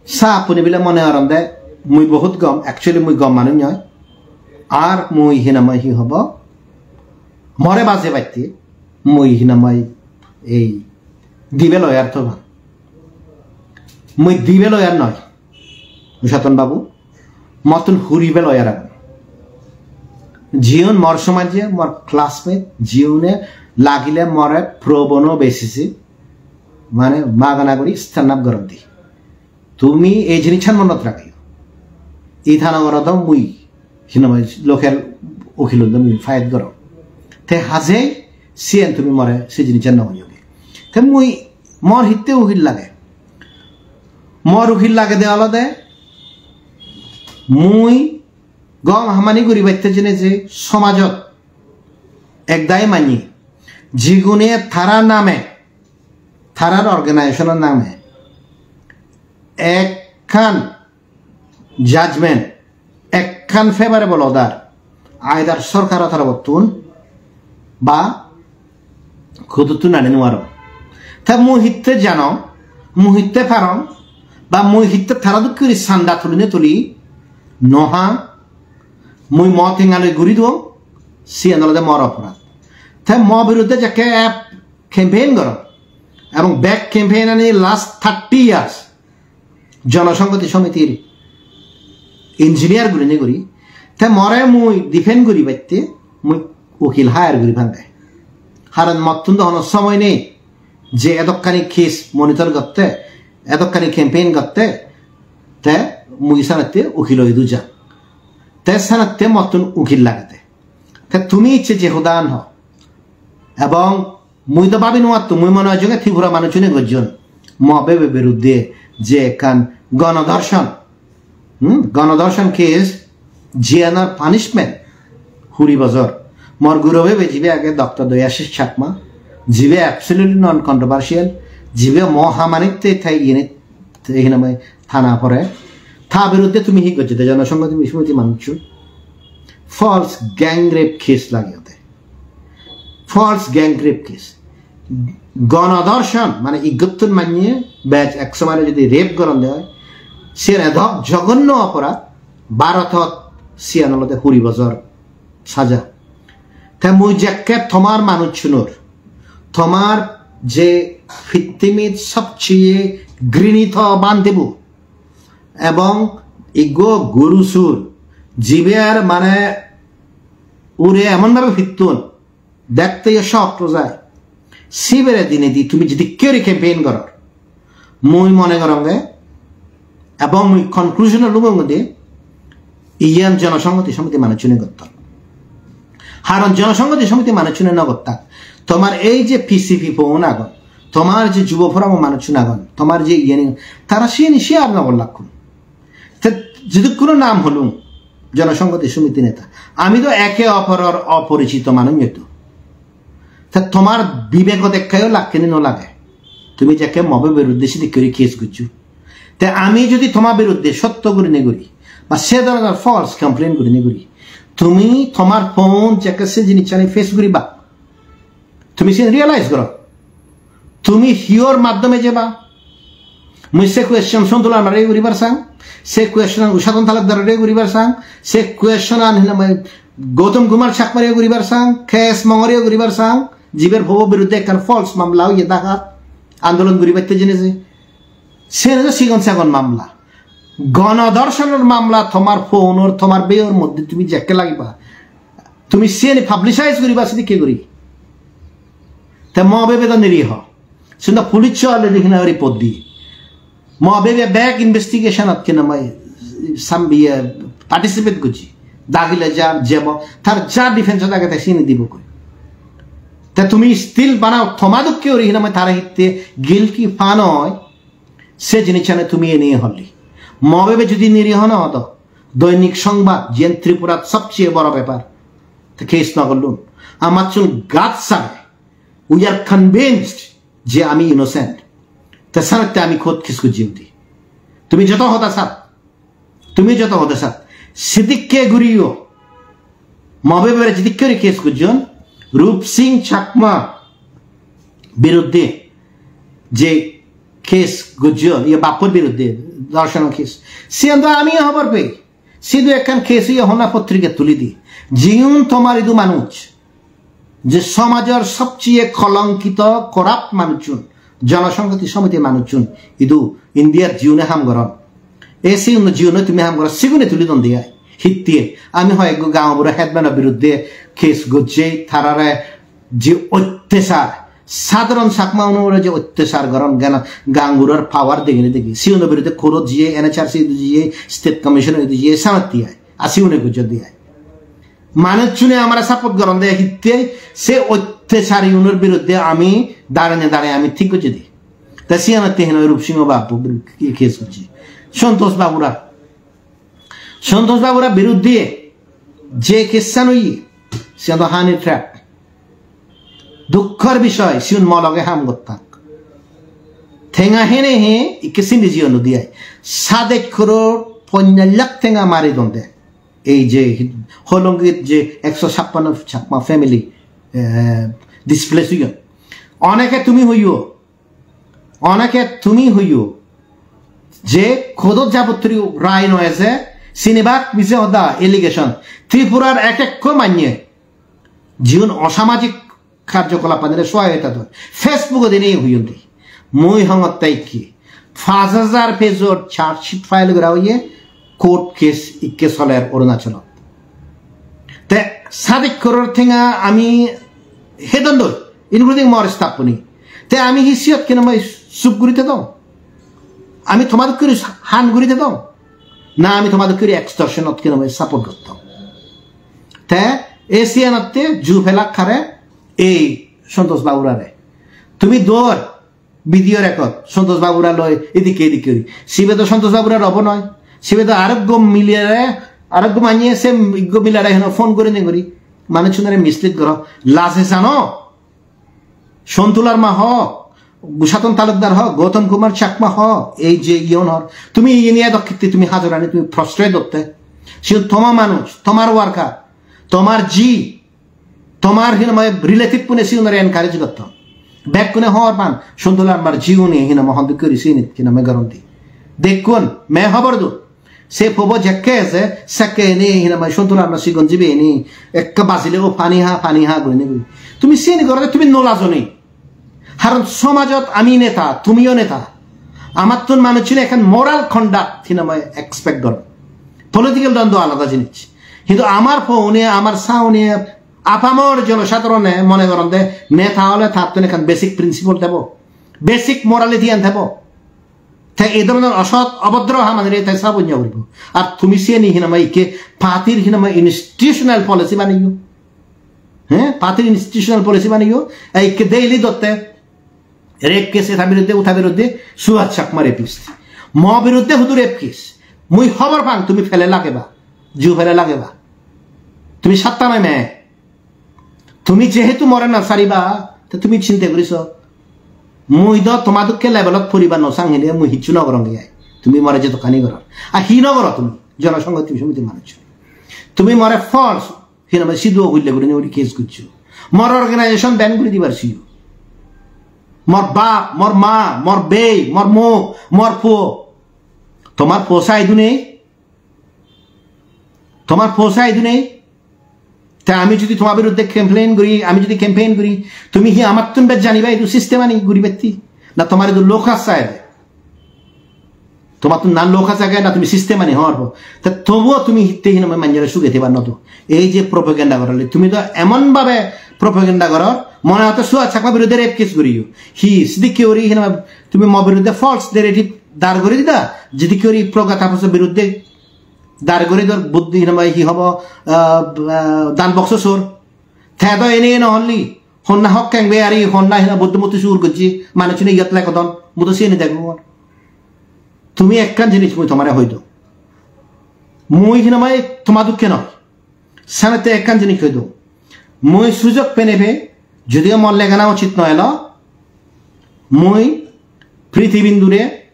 sa appune bile mone goronde mui bohut gom, actually mui gom manuj noi. Ar mui hinamai hi hobo, more baje batte mui hinamai ei dibe lawyer to ban. Mui dibe lawyer noi, Ushaton babu, mottun huribe lawyer agon. Jiun mor somajje, mor classmate, jiune lagile more pro bono basis-e, mane magana guri stand up goron di. Tumi ei jinissan monot ragiyo. Itanagarot do mui hinamai local ukilunde mui fight gorong. Te hajei siyen tumi more se jinissan no hoyogi. Te mui mor hitte ukil lage? Mor ukil lagede olode mui gom hamani guribatte jene je somajot ek dagi manye jigune tara name, tarar organization-or name ekkan judgment, ekkan favorable order, either sorkaro torobottun ba huduttun ani nuarong. Te mui hitte janong, mui hitte parong, ba mui hitte tara dokke guri sanda tuline tuli no hang, mui mo tenga loi guri duong, siyan olode mor oporad. Te mo biruddhe jekke ep campaign gorong, ebong bek campaign ani last thirty years Jonosonghoti Somitir engineer gurinei guri, te more mui defend guribatte mui ukil hire guri pange. Haron mottun do hono somoy nei je edokkani case monitor gotte, edokkani campaign gotte, te mui sanatte ukil oi du jang. Te sanatte mottun ukil lagede. Te tumi icche je hodan ho, ebong mui do babi nuattu, mui mone hoi jonge Tripura manuchune gojjon. Mo bebe biruddhe je ekkan gonodorshon, hmm, gonodorshon case, jiyanor punishment huri bojor. Mor guro bebe jibe age Doctor Dayashish Chakma, jibe absolutely non controversial, jibe mo hamanitte thai yenit, te hinamai thana pore. Ta biruddhe tumi hi gojjo de jonosonghoti somiti manuchun? False gang rape case lageyode. False gang rape case. Gonodorshon, mane iggottun manye bej ek somare jodi rape goronde oi, siyan edok jogonno oporad, Bharotot siyan olode huri bojor saja. Te mui jekke tomar manuchunor, tomar je pittimit sobcheye grinito bhantebu, ebong iggo guru sur, jiber mane ure emon bhabe pittun, dekte yo shock to jai. Sibere dinedi tumi jedikke guri campaign goror, mui mone goronge, ebong mui conclusion-o lubonge de, iyan jonosonghoti somiti manuchune gotton. Haron jonosonghoti somiti manuchune no gottak. Tomar ei je P C P pon agon, tomar je jubo forum-o manuchun agon, tomar je iyeni, tara siyeni share no gollakkun. Te jidukkuno nam holung jonosonghoti somiti neta, ami to eke oporor oporichito manuj to. Te tomar bibekot ekkayo lakke ni no lage? Tumi jekke mobe biruddhe sidikke guri case gojjo, te ami jodi tomar biruddhe sotto gurinei guri ba se dhoronor false complaint gurinei guri, tumi tomar pon jekke se jinissani face guriba, tumi siyen realize goro. Tumi hiyor maddhome jeba? Mui se question Sontu Larmare guribar sang, se question Ushadon Talukdare guribar sang, se question an hinamai Gautam Kumar Chakmare guribar sang, K S Mongore guribar sang, jiber pobo biruddhe ekkan false mamla oye Dhaka andolon guribatte jenese. Siyen do sigon sagon mamla. Gonodorshonor mamla tomar ponor, tomar beyor moddhe tumi jekke lagiba, tumi siyeni publicize guriba sidikke guri. Te mo bebe do niriho. Siyen do police already hina report di. Mo bebe bek investigation-ot hinamai sam-, iye, participate gojje. Dagile jar, jebo, tar ja defense-ot age te siyeni dibo goi. Te tumi still bana toma dokke guri hinamai tara hitte guilty pa noi, se jinissani tumi eni holli. Mo bebe jodi niriho no odo, Doinik Songbad, jiyen Tripurat sobcheye boro bepar, te case no gollun. Amattun guts age. We are convinced je ami innocent. Te senotte ami court case gojji udi. Tumi joto hoda sat, tumi joto hoda sat, sidikke guriyo, mo bebere sidikke guri case gojjon, Rup Singh Chakma biruddhe je case gojjon, iye bappor biruddhe, dhorshonor case. Siyen do ami hobor pei. Sidu ekkan case oye honna potrike tuli di. Jiun tomar idu manuj, je somajor sobcheye kolonkito corrupt manuchun, jonosonghoti somiti manuchun, idu Indiat jiune ham goron. E siun jiune tumi ham goro, sigune tuli don de ai. Hitte, ami hoi ekko gaonbura headman-o biruddhe case gojje, tarare je ottechar, sadharon Chakma unore je ottechar goron, gana ganguror power degine degi. Siuno biruddhe court-ot jiye, N H R C idu jiye, State Commission idu jiye, samatti ai. A siune gojjon de ai. Manuchune amare support goron de hitte, se ottechari unor biruddhe ami darane dare ami thik gojje de. Te siyanotte heno Rup Singh babu bir-, ki case gojje. Santosh Babura. Santosh Babura biruddhe je case-an oye, siyan do honey trap. Dukkor bishoy, siun mo loge ham gottak. Tenga hene he, ikke sindi jiyon nodi ai. Sadek koror ponjash lakh tenga mari donde. Ei je Holongit je ekso sappanno Chakma family, eh, displace oyon. Oneke tumi hoiyo, Oneke tumi hoiyo je court-ot jabottri rai no eje, sinibak mije hoda allegation. Tripurar ek ekko manye jiun osamajik karjokolap anire sohayota don. Facebook-ot ene hoyon de. Mui hongotte ikke paanch hajar page-or charge sheet file gora oye, court case ikke soler Arunachalot. Te sadek koror tenga ami hedon doi, including mor staff-uni. Te ami hi siyot hinamai chup guri thedong? Ami tomadokke guri han guri thedong? Na ami tomadokke guri extortion-ot hinamai support gottong? Te ei siyanotte ju pelak hare, ei Santosh Baburare. Tumi dor, Video record, Santosh Babura loi, edikke edikke guri. Sibe do Santosh Babura robo noi. Sibe do aroggo milere, aroggo manye se iggo milere heno phone guri ne guri. Manuchunore mislead goro. Laje sano. Santu Larma ho, Saton Talukdar ho, Gautam Kumar Chakma ho, ei je iyon hor. Tumi iyeni edok kitti tumi hajorani tumi prostrate dotte. Siun toma manuj, tomar worker, tomar ji, tomar hinamai relative pune siunore encourage gotton. Bekkune hor pan, Santu Larmar jiune hinamai honduk guri sinit hinamai goron di. Dekkun, me hobor dun. Se pobo jekke ese, sekke eni hinamai Santu Larma sigon jibe eni, ekka bajile o pani ha, pani ha gurinei guri. Tumi siyeni gorode tumi no lajoni. Haron somajot ami neta, tumiyo neta. Amattun manuchune ekkan moral conduct hinamai expect goron. Political dondwo alada jinis. Hintu amar poune, amar saune, apamor jonosadharone mone goronde neta ole tattun ekkan basic principle debo. Basic morality an debo. Te ei dhoronor osot obodro hamanire te sabonyo guribo. Ar tumi siyeni hinamai ikke party-r hinamai institutional policy baneyo. He? Party-r institutional policy baneyo. Ei ikke daily dotte rape case eta biruddhe, uta biruddhe, Suhas Chakma rapist. Mo biruddhe hudu rape case. Mui hobor pang tumi pele lageba. Ju pele lageba. Tumi satta noi me. Tumi jehetu more na sariba, te tumi chinte guri so. Mui do toma dokke levelot poribar no sang hine mui hissu no gorong ge ai. Tumi more jedokkani goror. A hi no goro tumi? Jonosonghoti somiti manuj. Tumi more false, hinamai sidu ogulle guri uri case gujjo. More organization ban guri dibar siyo. More bap, more ma, more bei, more mo, more po. Tomar po sai dunei. Tomar po sai dunei. Te ami jodi toma biruddhe complain guri, ami jodi campaign guri, tumi hi amattun bej janiba idu system ani guri betti? Na tomar idu locus sai de? Tomattun na locus age, na tumi system ani hor po. Te tobuo tumi hitte hinamai manjore suge tebar nodo. Ei je propaganda gorale, tumi do emon babe propaganda goror, mone hotte Suhas Chakma biruddhe rape case guriyo. Hi, sidikke guri hinamai tumi mo biruddhe false narrative dar guri dida, jidikke guri Pragya Taposo biruddhe dar guri dor Buddho hinamai hi hobo, ah, ah, dan boxo sor. Te do ene no holli, honna hokkeng be ari, honna hina Buddho murti sur gojji, manuchune iyot legodon, mui do siyeni degongor. Tumi ekkan jinis mui tomare hoi do. Mui hinamai toma dokke noi. Senotte ekkan jinis hoi do. Mui sujog penei pe, jodio mor legana uchit no elo, mui Prithibindure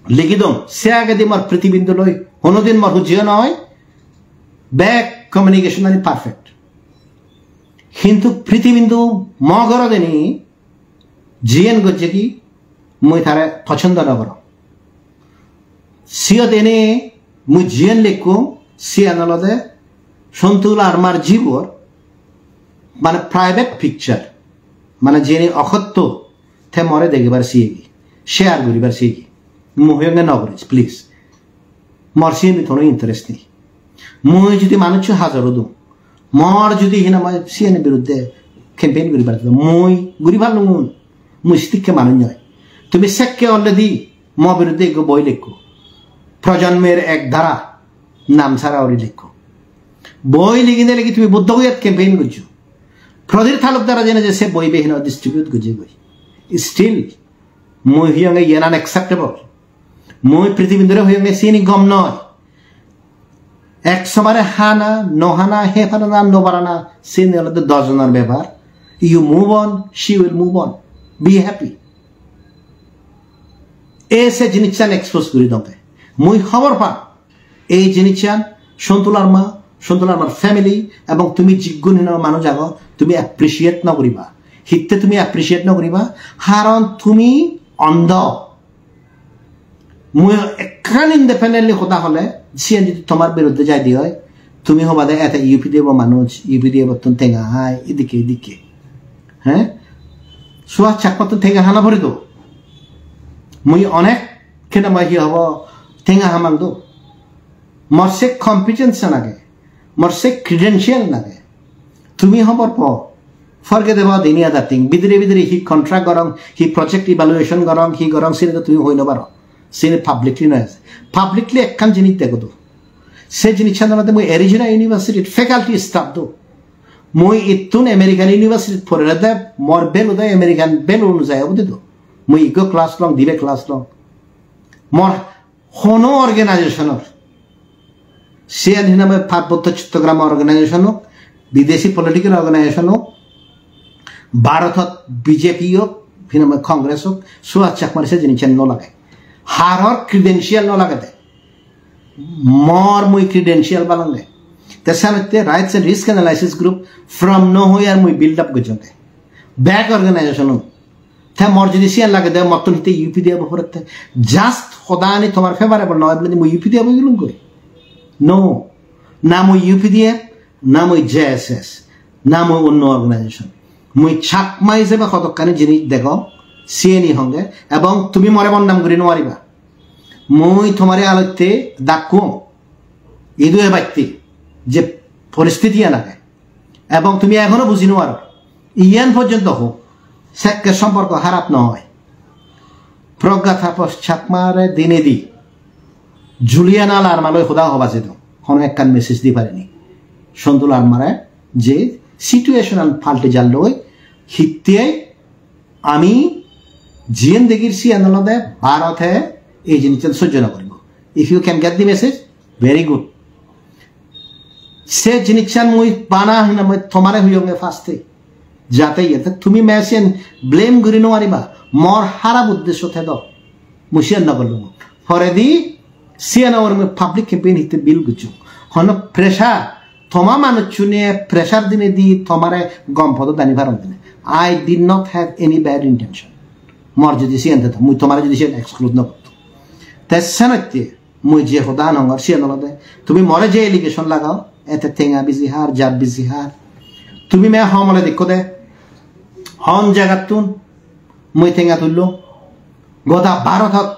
ligi dong. Se agedi mor Prithibindu loi honodin mor hujjio no oi. Bek communication ani perfect. Hintu Prithibindu mo gorodeni jiyen gojje ki, mui tare pochondo no gorong. Siyot ene mui jiyen lekkong, siyan olode Santu Larmar jibor, mane private picture, mane jeni okotto te more degebar siyegi, share guribar siyegi. Mui hoyonge no gurish, please. Mor siyeni tono interest nei. Mui jodi manuccho hajor odung, mor jodi hinamai siyeni biruddhe campaign guribar thai, mui guri parlungun, mui sidikke manuj noi. Tumi sekke already mo biruddhe ekko boi lekko. Projonmor Ek Dhara nam sara guri lekko. Boi ligine legi tumi Buddho guyat campaign gojjo. Pradip Talukdar jene je se boi behino distribute gojje goi. Still, mui hoyonge iyan unacceptable. Mui Prithibindure hoyonge siyeni gom noi. Ek somare hana, no hana, he parana, no parana, siyeni olode dos jonor bepar. You move on, she will move on. Be happy. E se jinissan expose guri dong te. Mui hobor pang. Ei jinissan Santu Larma, Santu Larmar family ebong tumi jiggun hino manuj ago, tumi appreciate no guriba. Hitte tumi appreciate no guriba? Haron tumi ondho. Mui ekkan independently hoda hole, siyen jodi tomar biruddhe jai de oi, tumi hoba de ete U P D F o manuj, U P D F ottun tenga hai, idikke idikke. He? Suhas Chakmattun tenga hana pore do. Mui onek kena mai hi hobo tenga hamang do. Mor se competence an age, mor se credential an age. Tumi hobor po, forget about any other thing. Bidire bidire hi contract gorong, hi project evaluation gorong, hi gorong, sini to tumi hoi no paro. Sini publicly noi. Publicly ekkan jinis dego do. Se jinissan olode mui Arizona University faculty staff do. Mui ittun American University porede mor belu do American belu onujai obode do. Mui ikko class long, dibe class long. Mor hono organization-or, siyan hinamai Parbotto Chottogram organization ok, bidesi political organization ok, Bharotot B J P ok, hinamai Congress ok, Suhas Chakmar se jinissan no lage. Haror credential no lage de. Mor mui credential balange. Te senotte Rights and Risk Analysis Group from nowhere mui build up gojjonge. Bek organization un. Te mor jodi siyan lage de mottun hitte U P D F oporette. Just hodani tomar favorable noy bole mui U P D F gulung goi. No. Na mui U P D F, na mui J S S, na mui onno organization. Mui Chakma hisebe hodokkani jinis degong, siyeni honge, ebong tumi more bodnam guri nuwariba. Mui tomare alotte dakkung, idu ebatte je poristiti an age, ebong tumi ehono buji nuwaro, iyan porjonto ho, sekke somporko harap noy. Pragya Tapas Chakmare dinedi Juliana Larma loi hoda hoba jadon, hono ekkan message di parini Sontu Larmare je situation an palte jalloi, hittei ami jiyen degir siyan olode Bharote ei jinissan sojjo no goribo. If you can get the message, very good. Se jinissan mui bana hinamai tomare hoyonge first-e. Jate iyete tumi me siyen blame guri no pariba. Mor harap uddesho thedo. Mui siyen no gollung. Poredi siyen or mui public campaign hitte build gocchong. Hono pressure, toma manuchchune pressure dinei di tomare gom podo dani paron dine. I did not have any bad intention. Mor jodi siyen thedo, mui tomare jodi siyen exclude no gotto. Te senotte mui je hoda hongor siyen olode, tumi more je allegation lagao, ete tenga biji har, jat biji har. Tumi me homole dekko de, hon jagattun mui tenga tullong. Goda Bharotot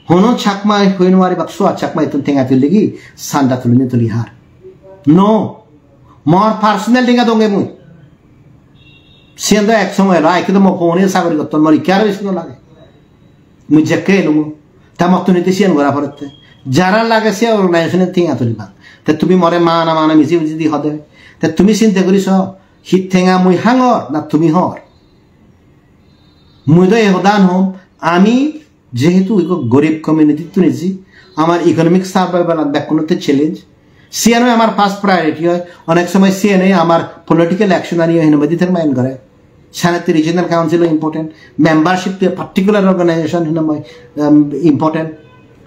hono Chakma hoi no paribak, Suhas Chakma ittun tenga tulle gi, sanda tuline tuli har. No, mor personal tenga donge mui. Siyen do ek somoy elo, ai kedo mo phone sagori gotton, mor ikke aro besi no lage. Mui jekke elungo, ta mottun ete siyen gora porette. Jara lage se organization-e tenga tulibak. Te tumi more mana mana miji miji di hode. Te tumi sinte guri so, hi tenga mui hangor na tumi hor? Mui do e hodan hom, ami jehetu ikko gorib community-tun eji, amar economic survival-an bekkunotte challenge. Siyan oi amar first priority oi, onek somoy siyan oi amar political action-ani oi hinamai determine gore. Senotte regional council-o important, membership to a particular organization hinamai, um, important.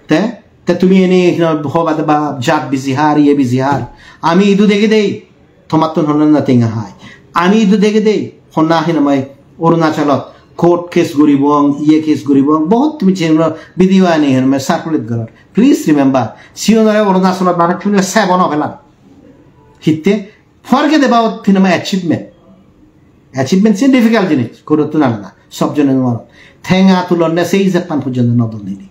Te, te tumi eni hina hoba de ba jat biji har, iye biji har. Ami idu degi dei, tomattun honna na tenga hai. Ami idu dege dei, honna hinamai Arunachalot court case guribong, iye case guribong, bohut tumi channel video ani hinamai circulate goror. Please remember, siyunore Arunachalot manuchchune sebo no pelan. Hitte, forget about hinamai achievement. Achievement se difficult jinis, court-ottun anana, sob jone no paron. Tenga tulonne sei ijeppan pojjonto no don hini.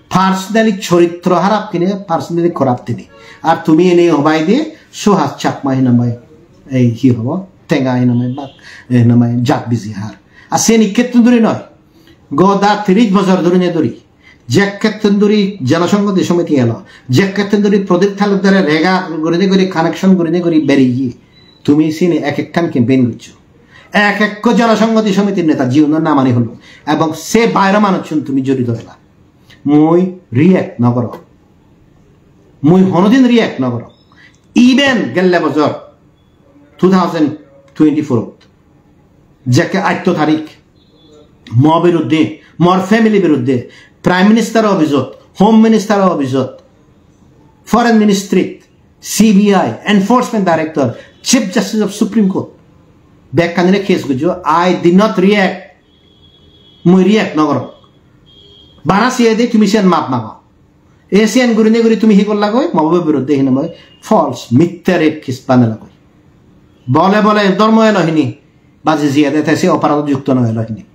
Personally choritro harap hine, personally corrupt hine. Ar tumi ene hobai de Suhas Chakma hinamai, ei hi hobo, tenga hinamai bak, hinamai jat biji har. Ar sen ikkettun duri noi. Goda tiris bojor duri ne duri. Jekkettun duri Jana Sanghati Samiti elo. Jekkettun duri Pradip Talukdare rega gurine guri connection gurine guri beriye. Tumi sini ek ekkan campaign goccho. Ek ekko Jana Sanghati Samitir neta jiunor namani holo. Ebong se baire manuchun tumi jorito ela. Mui react no gorong. Mui honodin react no gorong. Even gelle bojor two thousand twenty-four-ot jekke atto tarik mo biruddhe, mor family biruddhe Prime Minister office-ot, Home Minister office-ot, Foreign Ministry-t, C B I, Enforcement Director, Chief Justice of Supreme Court, bekkanire case gojjo, I did not react. Mui react no gorong. Bana siye de tumi siyan map mago. Asian gurinei guri tumi hi gorlagoi? Mo babe biruddhe hinamai false, mitte rape case banelagoi. Bole bole dhormo elo hini, baji jiyede te se oporado jukto no elo hini.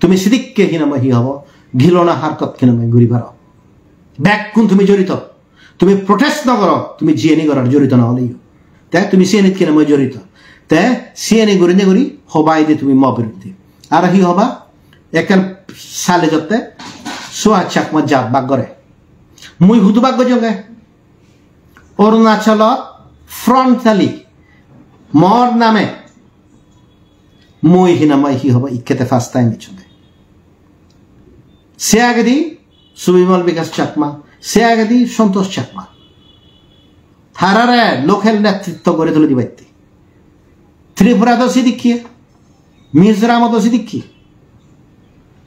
Tumi sidikke hinamai hi hobo? Gilona harkot hinamai guri paro. Bekkun tumi jorito. Tumi protest no goro, tumi jiyeni goror jorito no oleyo. Te tumi siyenit hinamai jorito. Te siyeni gurinei guri hobai de tumi mo biruddhe. Aro hi hoba? Ekkan sale jotte Suhas Chakma jat bak gore. Mui hudu bak gojonge? Arunachalot frontally mor name mui hinamai hi hobo ikkete first time ichunge. Se agedi Subimal Bikash Chakma, se agedi Santosh Chakma. Tarare local netritto gori tuli dibatte. Tripura do sidikke, Mizoram do sidikke.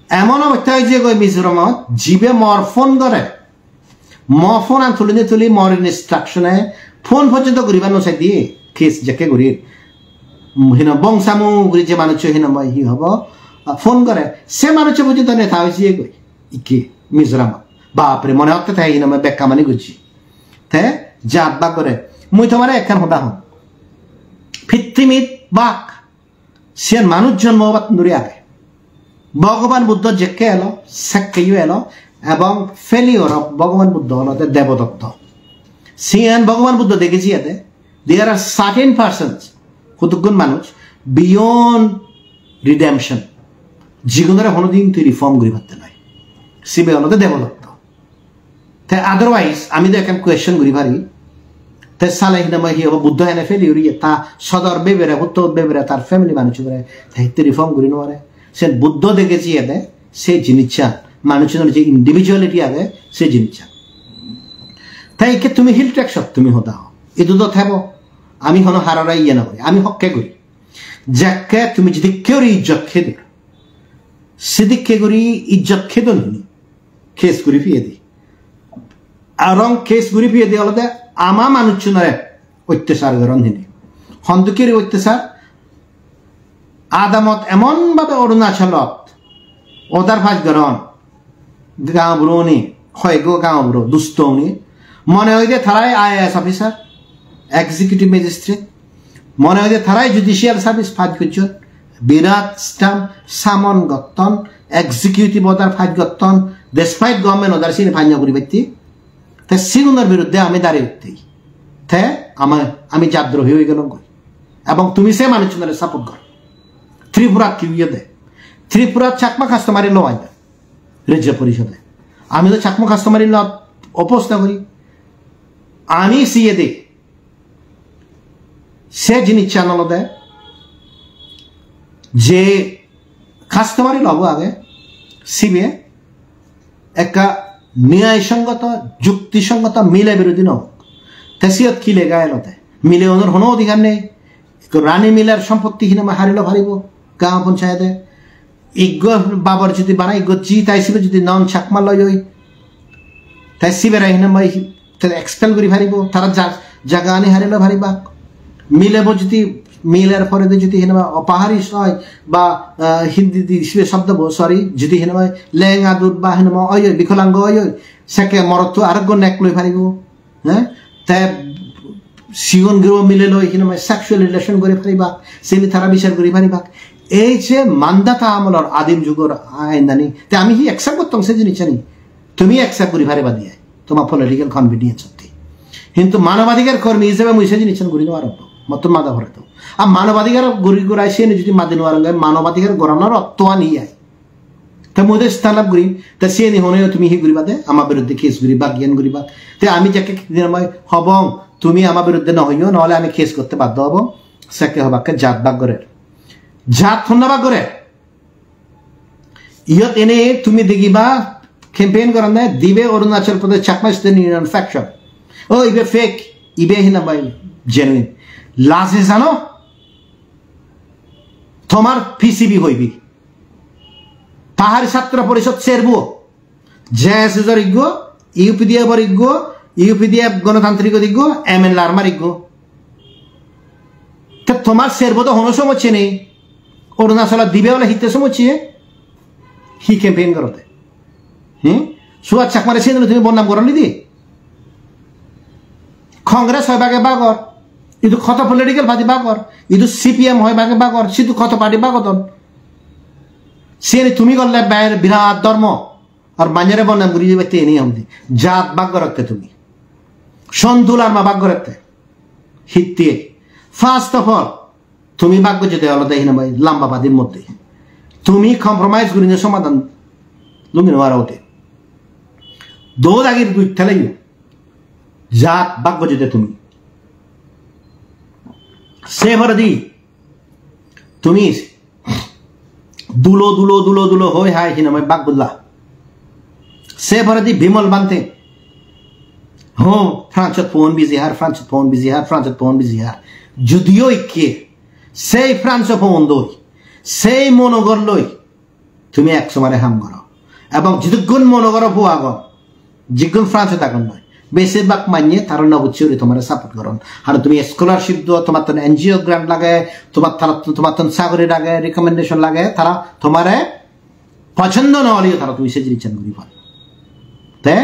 Emon obosta oye goi Mizoramot, jibe mor phone gore, mo phone an tuli ne tuli mor instruction e phone porjonto guribar no sai diye, case jekke guri. Hino bongsamu guri je manuccho hino moi hi hobo, ah, phone gore, se manuccho porjonto neta oye goi. Ikke Mizoram. Bapre, mone hotte te hinamai bekkamani gojje. Te jat bhag gore. Mui tomare ekkan hoda hong. Pittimit bhag, siyan manuj jonmo obattun dhuri age. Bhogoban Buddho jekke elo, sekkeyo elo, ebong failure of Bhogoban Buddho olode Debodotto. Siyan Bhogoban Buddho dege jiyede, there are certain persons, hudukkun manuj, beyond redemption, jigunore honodin tui reform guri patte noi. Sibe olode Debodotto. Te otherwise, ami do ekkan question guri pari. Te sale hinamai hi hobo, Buddho hene fail guriye, ta sodor bebere, hutto bebere, tar family manuj bere, te hitte reform guri no pare. Sen Buddho dege jiyede, se jinissan, manuchunor je individuality age, se jinissan. Te ikke tumi Hill Tracts-ot tumi hoda ho. Idu do thebo, ami hono harore iye no guri, ami hokke guri. Jekke tumi jedikke guri ijjot khede, sedikke guri ijjot khedon hini. Case guri piyedi. Arong case guri piyedi olode ama manuchunore ottechar goron hini. Hondokke guri ottechar? Adamot emon bhabe Arunachalot order pass goron, gaonburoni, hoyekko gaonburo, dustoni. Mone hoide tarai I A S officer, executive magistrate. Mone hoide tarai judicial service pass gojjon. Birat stamp summon gotton, executive order pass gotton, despite government order sini pass no guribatte. Te sigunor biruddhe ami dari utte. Te ama-, ami jatdrohi oi gelongoi. Ebong tumi se manuchunore support goro. Tripurat hi oyede? Tripurat Chakma customary law age. Rajya Porishode. Ami do Chakma customary law oppose no guri. Ami siyede se jinissan olode je customary law bo age, sibe ekka niyai songoto, jukti songoto, mile birodhi no ok. Te siyot hi lega elo te? Mile unor hono odhikar nei. Ekko Rani Miler sompotti hinamai hari lo paribo, gaon ponchayete. Iggo babor jodi bana iggo ji tai sibe jodi non Chakma loi oi, tai sibere hinamai te expel guri paribo, tara ja-, jaga ani hari lo paribak. Milebo jodi, miler poredi jodi hinamai opahari oi, ba, ah, Hindi di sibe shobdo bo, sorry, jodi hinamai lenga dur ba hinamai oi oi, bikolango oi oi, sekke morotto arekko nek loi paribo. He? Te sigon guro mile loi hinamai sexual relation guri paribak, sini tara bichar guri paribak. Ei je mandata amolor adim jugor ainani, te ami hi accept gottong se jinissani? Tumi accept guri pariba diye, toma political convenience otte. Hintu manobadhikar kormi hisebe mui se jinissan guri no parong, mottun mada pore to. Ar manobadhikar guri gurai siyeni jodi madi no parong, manobadhikar goranor ortho ani ai. Te mui do stand up gurim, te siyeni honeyo tumi hi guribade, ama biruddhe case guribak, iyen guribak. Te ami jekke dinamai hobong, tumi ama biruddhe no hoyo, nohole ami case gotte baddo hobo, sekke hobakke jat bhag gorer. Jat honna bhag gorer? Iyot ene tumi degiba campaign goronne dibe Arunachal Pradesh Chakma Student Union faction. O ibe fake, ibe hinamai genuine. Laje jano? Tomar P C B hoibi. Pahari Chhatro Porishod serbo, J S S-or iggo, U P D F-or iggo, U P D F Ganatantrik-or iggo, M N Larmar iggo. Te tomar serbo do hono somosse nei. Arunachalot dibe ole hitte somosse? Hi campaign gorotte? Hmm? Suhas Chakmare siyeno tumi bodnam goroni di? Congress hoi bhage bhag or, idu hoto political party bhag or, idu C P M hoi bhage bhag or, sidu hoto party bhag odon. Siyeni tumi gorle ber-, birat dhormo. Ar manjore bodnam guri dibatte eni amdi. Jat bhag gorotte tumi. Sontu Larma bhag gorotte. Hitte? First of all, tumi bhag gojjede olode hinamai lamba badir moddhe. Tumi compromise gurinei somadan lungi no paro ode. Do dagir dui teleyo. Jat bhag gojjede tumi. Se poredi tumi dulo, dulo, dulo, dulo hoi hai hinamai bhag golla. Se poredi Bimal Bhante. Ho, France-ot phone busy har, France-ot phone busy har, France-ot phone busy har. Judiyo ikke, sei France-o phone doi, sei monogor loi, tumi ek somare ham goro. Ebong jidukkun monogoro po agon, jigun France-ot agon noi, besibak manye tara no bujje guri tomare support goron. Ar tumi scholarship do, tomattun N G O grant lage, tomar tara, tomattun sagori lage, recommendation lage, tara tomare pochondo no oleyo tara tumi se jinissan guri paro. Te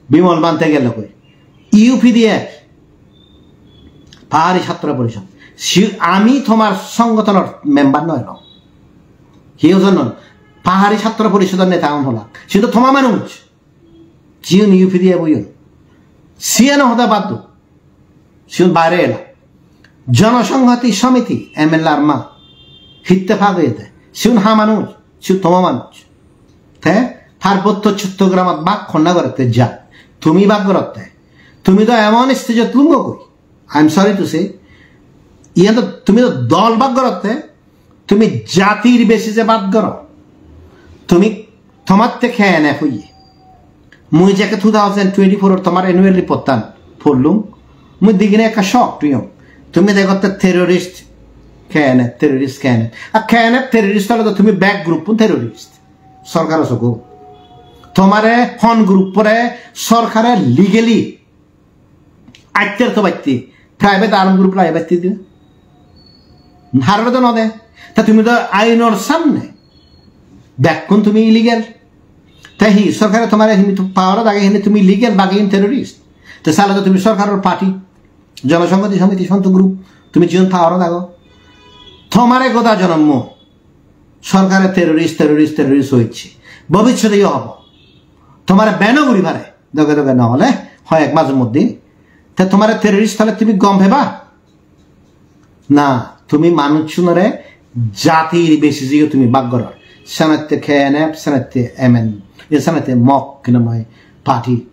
Bimal Bhante gelo koi? U P D F, Pahari Chhatra Porishod. Si-, ami tomar songotonor member noi no. Hi hojon non? Pahari Chhatra Porishodor neta un holak. Siun to toma manuj. Jiun U P D F oyon. Siyan hoda bad do. Siun bare ela. Jonosonghati Samiti, M L A-r ma. Hitte pag oyede. Siun ha manuj, siun toma manuj. Te Parbotto Chottogramot bak honna gorotte ja. Tumi bak gorotte. Tumi do emon stage-ot lungo goi. I'm sorry to say. Iyan to tumi to dol bak gorotte. Tumi jatir basis-e bak goro. Tumi tomatte K N F oye. Mui jekke two thousand twenty-four-or tomar annual report-tan pollung, mui digine ekka shock oyong. Tumi degotte terrorist K N F, terrorist K N F. A K N F terrorist ole to tumi bek group-un terrorist. Sorkaro sogo. Tomare hon group-ore sorkare legally atter to batte, private arm group lage batte de. Harore to no de. Ta tumi to ainor samne bekkun tumi illegal. Ta hi sorkare tomare hini to power age hini tumi illegal, bagi in terrorist. Ta sale to tumi sorkaror party, Jonosonghati Samiti, Sonto group, tumi jiun power ago. Tomare goda jonommo sorkare terrorist, terrorist, terrorist hoiche. Bobissote yo hobo. Tomare ban-o guri pare. Doge doge no hole, hoyek majo moddhe. Te tomare terrorist hole tumi gom peba? Na, tumi manuchunore jatir basis-e tumi bak goror. Senotte K N F, senotte M N, e senotte mok hinamai party.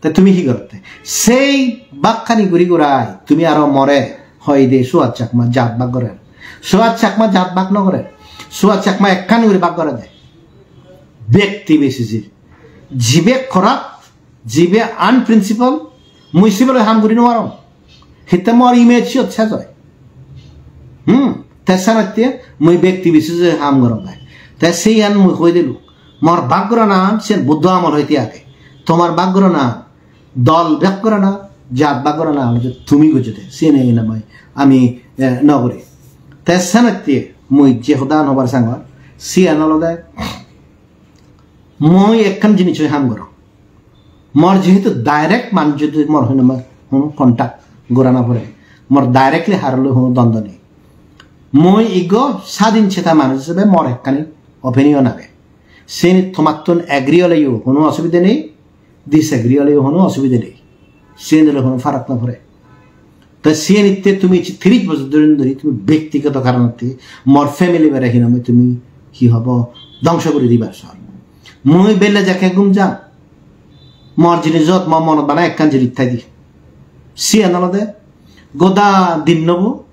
Te tumi hi gorotte? Sei bakkani guri gurai tumi aro more hoide Suhas Chakma jat bak gorer. Suhas Chakma jat bak no gorer. Suhas Chakma ekkan guri bak gorede. Bekti basis-e. Jibe corrupt, jibe unprincipled, mui sibe loi ham guri no parong. Hitte mor image siyot sej oi. Hmm, te senotte mui bekti basis-e ham gorong ai. Te siyan mui hoi dilung. Mor bak gorana siyan Buddho amol hoite age. Tomar bak gorana, dol bak gorana, jat bak gorana, ami je tumi gojjode, siyan hinamai ami, eh, no guri. Te senotte mui je hodan hobar sangor, siyan olode mui ekkan jinis loi ham gorong. Mor jehetu direct manuj jodi mor hono ma-, hono contact gora no pore, mor directly haroloi hono dondon nei. Mui igo sadin cheta manuj hisebe mor ekkani opinion age. Seni tomattun agree oleyo hono osubide nei, disagree oleyo hono osubide nei. Siyen ole hono farak no pore. Te siyenitte tumi ecche tiris bojor dhuri dhuri tumi bektigoto karonotte mor family bare hinamai tumi hi hobo dongso guri dibar sor. Mui belle jakke gum jang. Mor jinijot mo monot bana ekkan jinis thai di. Siyan olode goda dinnobo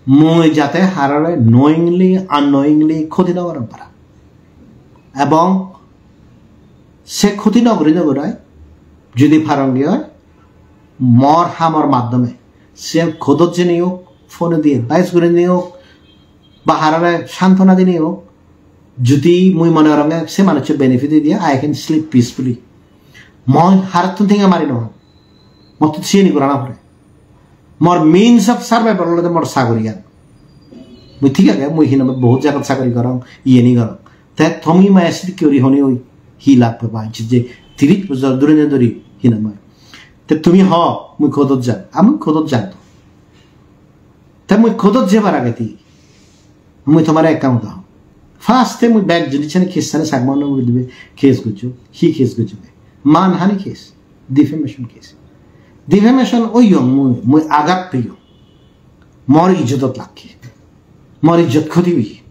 mui jate harare knowingly, unknowingly khoti no gorong para. Ebong se khoti no guri no gurai judi parong goi mor hamor maddhome, se court-ot jeinei ok, phone-edi advice gurinei ok, ba harare santona dinei ok, judi mui mone goronge se manuccho benefit oide, I can sleep peacefully. Mui harottun tenga mari no pang. Mottun siyeni gorana pore. Mor means of survival olode mor sagoriyan. Mui thik age, mui hinamai bohut jagat sagori gorong, iyeni gorong. Te tumi mane sidikke guri hone oi hi lab peba, je tiris bojor dhuri ne dhuri hinamai. Te tumi ho, mui court-ot jang, ami court-ot jang to. Te mui court-ot jebar agedi, mui tomare ekkan hoda hong. First-e mui bek judi sene case sene sagmon no mui dibe case gojjo, hi case gojjo? Manhani case, defamation case. Defamation oyong mui, mui agat peyong. Mor ijjotot lakke. Mor ijjot khoti oye.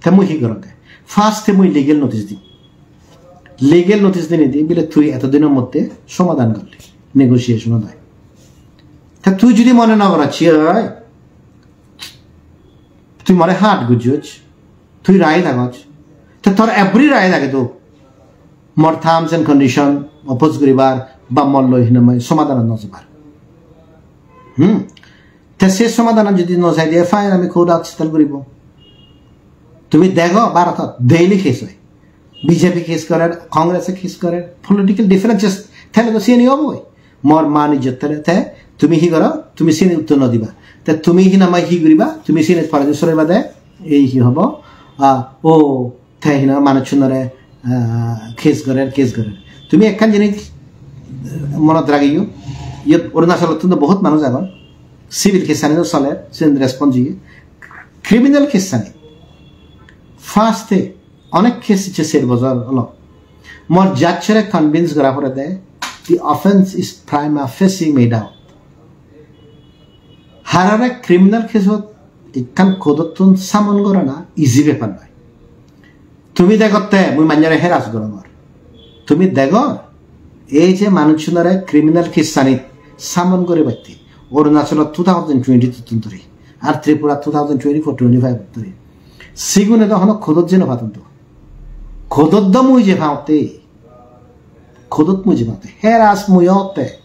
Te mui hi gorong? First-e mui legal notice dim. Legal notice dinei di bile tui eto dinor moddhe somadan gorli. Negotiation oi. Te tui judi mone no goracchi oi, tui more hurt gojjoj, tui right agoj. Te tor every right age to. mor terms and condition oppose guribar ba mor loi hinamai somadhan no jebar. Hmm. Te se somadhan jodi no jai de, fine, ami court-ot settle guribo. Tumi dego Bharotot daily case oi. B J P case gorer, Congress-e case gorer, political differences thele to siyeni oboi. Mor man ijjot thele te tumi hi goro, tumi siyeni uttor no diba. Te tumi hinamai hi guriba, tumi siyeni pore je sore bade, ei hi hobo, ah, o te hinamai manuchunore, ah, case gorer, case gorer. Tumi ekkan jinis, eh, monot ragiyo, iyot Arunachalottun to bohut manuj agon, civil case ani to soler, siyen response diye. Criminal case ani, first-e onek case icche ser bojor olo. Mor judge-ore convince gora pore de, the offense is prima facie made out. Harare criminal case-ot ekkan court-ottun summon gorana easy bepar noi. Tumi degotte mui manjore harass gorongor. Tumi degor, ei je manuchunore criminal case-anit summon guribatte, Arunachalot two thousand twenty-two-tun dhuri, ar Tripura two thousand twenty-four twenty-five dhuri. Sigune do hono court-ot jei no padon do. Court-ot do mui jei paotte, court-ot mui jei paotte, harass mui otte,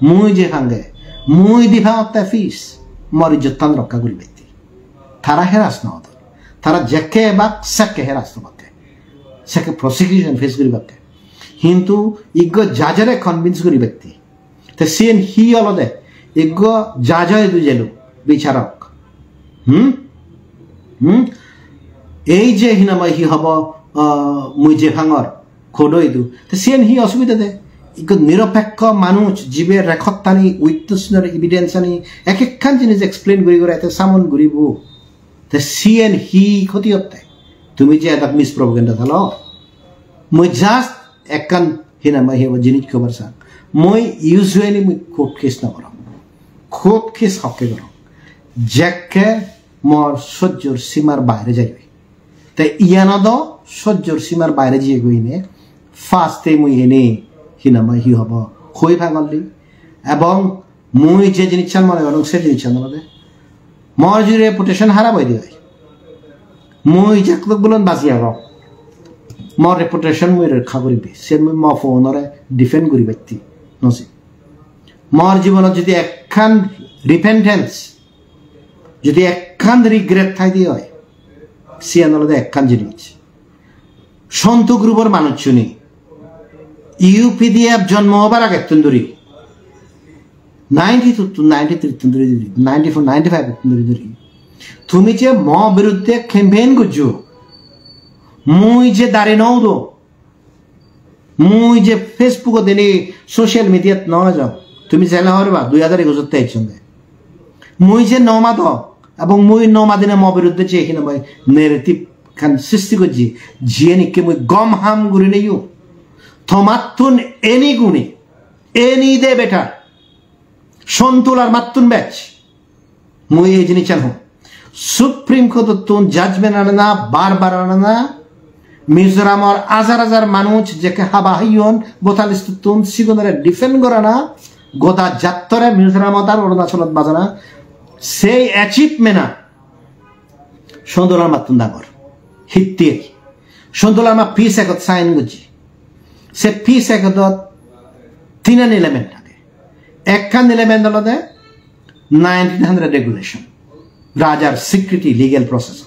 mui jei pange, mui di paotte fees, mor ijjottan rokka guribatte. Tara harass no odon. Tara jekke ebak sekke harass obakke. Sekke prosecution face guribakke. Hintu iggo judge-ore convince guribatte. Te siyen hi olode? Iggo judge-o idu jelo, bicharok. Hmm? Hmm? Ei je hinamai hi hobo, ah, mui je pangor, court-o idu. Te siyen hi osubide de? Ikko niropekko manuj jibe record-tani, witness-unor evidence-ani, ek ekkan jinis explain guri guri te summon guribo. Te siyen hi khoti otte? Tumi je edok mispropaganda salo. Mui just ekkan hinamai hebo jinis hobar sang. Mui usually mui court case no gorong. Court case hokke gorong? Jekke mor sojjor simar baire jai oi. Te iyanot do sojjor simar baire jiye goi ne, first-e mui ene hinamai hi hobo, hoi pangolli. Ebong mui je jinissan mone gorong, se jinissan olode mor jodi reputation harap oi de oi, mui jekkut bulon baji agong, mor reputation mui rokka guribe, se mui mo phone-ore defend guribatte no sei. Mor jibonot jodi ekkan repentance, jodi ekkan regret thai de oi, siyan olode ekkan jinis. Sontu group-or manuchchune U P D F jonmo obar agettun dhuri, ninety-two-tun, ninety-three-tun dhuri dhuri, ninety-four, ninety-five-tun dhuri dhuri, tumi je mo biruddhe campaign gojjo, mui je dari no udo, mui je Facebook-ot ene social media-t no ejo, tumi sele horiba, dui hajar ekush-otte ejjonde. Mui je no mado, ebong mui no madine mo biruddhe je hinamai narrative-kan sristi gojje, jiyen ikke mui gom ham gurineyo, tomattun any gune, any day better, Sontu Larmattun bej. Mui ei jinissan hom. Supreme Court-ottun judgment anana, bar bar anana, Mizoramor hajar hajar manuj jekke haba heyon voter list-ottun, sigunore defend gorana, goda jattore Mizoramot ar Arunachalot bajana, sei achievement-an Sontu Larmattun dangor. Hittey? Sontu Larma peace accord sign gojje. Se peace accord-ot tinan element age. Ekkan element olode nineteen hundred regulation, Rajar secret legal process.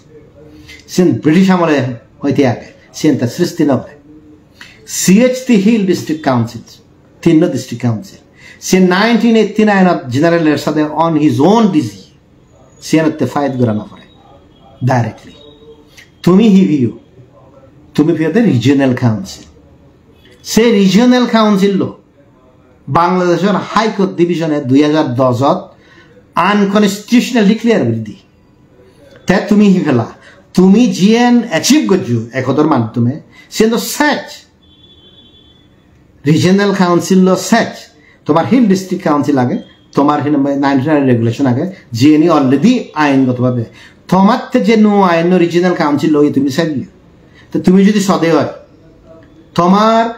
Siyen British amole hoite age, siyen te sristi no gore. C H T Hill District Council, tinno District Council, siyen nineteen eighty-nine-ot General Ershad-e on his own D C, siyenotte fight gora no pore directly. Tumi hi piyo? Tumi piyode Regional Council. Se Regional Council-lo Bangladeshor High Court Division-e dui hajar dojot unconstitutional declare guri di. Te tumi hi pela? Tumi jiyen achieve gojjo accord-or maddhome, siyen do sej. Regional Council-lo sej. Tomar Hill District Council age, tomar hi nang hoi nineteen hundred regulation age, jiyeni already aingoto bhabe. Tomatte je nuo ainno Regional Council-lo tumi sej. Te tumi jodi sode oi, tomar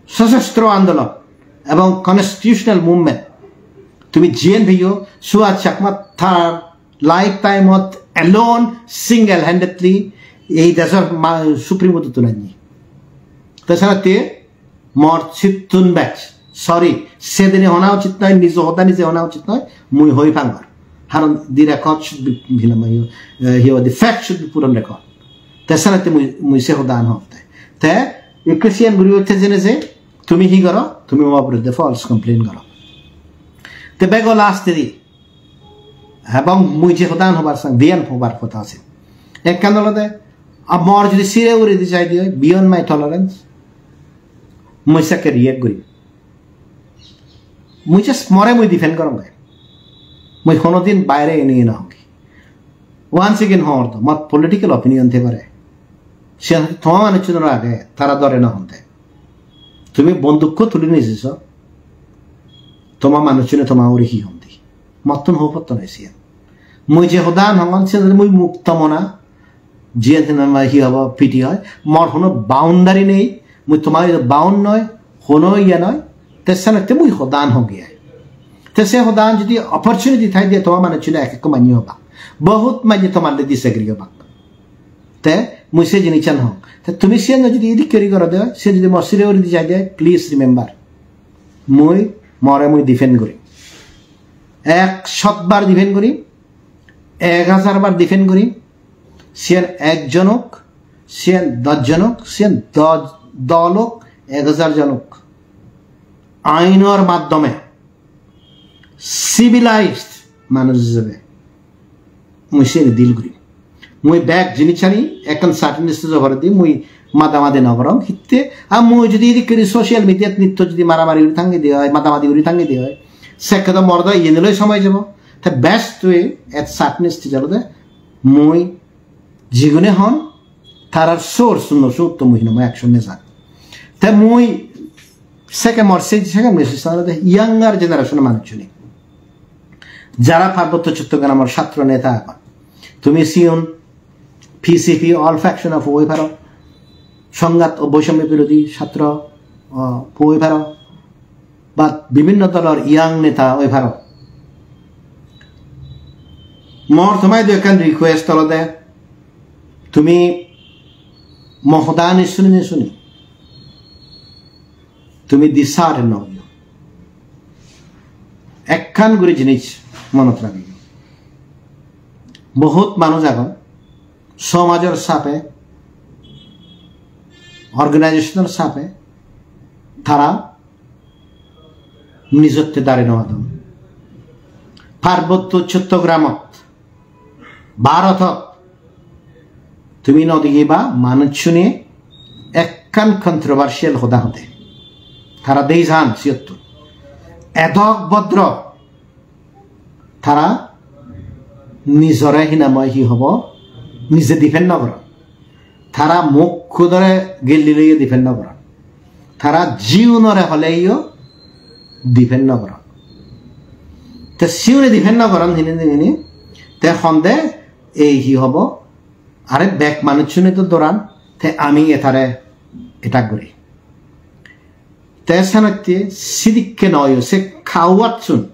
sosostro andolon ebong constitutional movement, tumi jiyen peyo, Suhas Chakma tar lifetime-ot alone, single-handedly ei dejor ma-, Supreme Court-ottun anni. Te senotte mor sittun bej. Sorry, sedine hona uchit noi, nijo hoda nije hona uchit noi, mui hoi pangor. Haron the record should be, you know, uh, you know, the fact should be put on record. Te senotte mui, mui se hodan hotte. Te ikke siyan guri utte jene je, tumi hi goro? Tumi mo biruddhe false complaint goro. Te bego last di. Ebong mui je hodan hobar sang, diyan hobar hoda ase. Ekkan olode, a mor jodi sire uri di jai di oi, beyond my tolerance, mui sekke react guri. Mui just more mui defend gorong gai. Mui honodin baire ini na hongi. Once again hor do, mor political opinion te pare. Siyan toma manuchunor age, tara dore na honde. Tumi bondukko tuli nijeso. Toma manuchune toma uri hi honde. Mottun ho potto noi siyan. Mui je hodan hongon siyan mui mukto mona, jiyan hinamai hi hobo piti oi. Mor hono boundary nei. Mui toma bound noi, hono iya noi. Te senotte mui hodan hongi ai. Te se hodan jodi opportunity thai de toma manuchune ek ekko manye hoba. Bohut manye toma le disagree hoba. Te mui se jinissan hong. Te tumi siyan jodi idik keri goro de, se jodi mor sire uri di jai de, please remember. Mui more mui defend guri. Ek shot bar defend guri, ek hajar bar defend guri. Siyan ekjon ok, siyan dosh jon ok, siyan dosh, dol ok, ek hajar jon ok. Ainor maddhome civilized manuj ijebe mui siyeni deal guri. Mui bek jinissani ekkan certain stage-o poredi mui madamadi no gorong. Hitte, ar mui jodi edik guri social media-t nitto jodi maramari guri tangide oi, madamadi guri tangide oi, sekke do mor do iyen loi somoy jebo. Te best way at certain stage olode mui jigune hon, tarar source-uno siyot to mui hinamai action nejang. Te mui sekke mor se, sekke message olode younger generation-o manuchchune. Jara Parbotto Chottogramor chhatro neta agon, tumi sigun P C P all faction-o oi paro, Songhat o Boisomyo Birodhi Chhatro, o, oi paro, ba bibhinno dolor young neta oi paro. Mor tomaidu ekkan request olode, tumi mo hodani suni suni tumi dishearten no oiyo. Ekkan guri jinis monot ragiyo. Bohut manuj agon, somajor sape, organization-or sape, tara nijotte dari no adon. Parbotto Chottogramot, Bharotot, tumi no degiba manuchchune ekkan controversial hoda hode. Tara dei jan siyottun. Edok bodro, tara nijore hinamai hi hobo, nije defend no goron. Tara mukko dore gelli loye defend no goron. Tara jiunore holeyo defend no goron. Te siune defend no goron hini hini. Te honde ei hi hobo? Are bek manuchchune to doran, te ami etare attack guri. Te senotte sidikke noyo, se coward-sun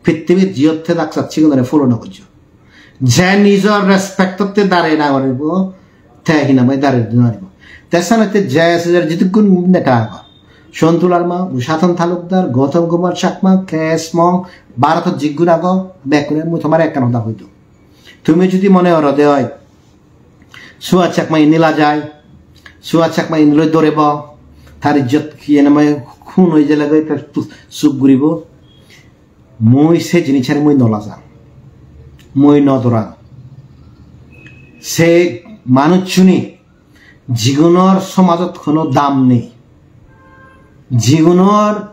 pittimit jiyot thedak sat sigunore follow no gojjo. Je nijor respect-otte dare na goribo, te hinamai dare no goribo. Te senotte J S S-or jidukkun neta agon, Sontu Larma, Ushaton Talukdar, Gautam Kumar Chakma, K S Mong, Bharotot jigun agon, bekkune mui tomare ekkan hoda hoi dong. Tumi jodi mone gorode oi, Suhas Chakma indi lajai, Suhas Chakma indi loi dorebo, tar ijjot hiye name hun oi jele goi, tar tu-, suk guribo. Mui se jinisani mui no lajang, mui no dorang. Se manuchchuni jigunor somajot hono dam nei, jigunor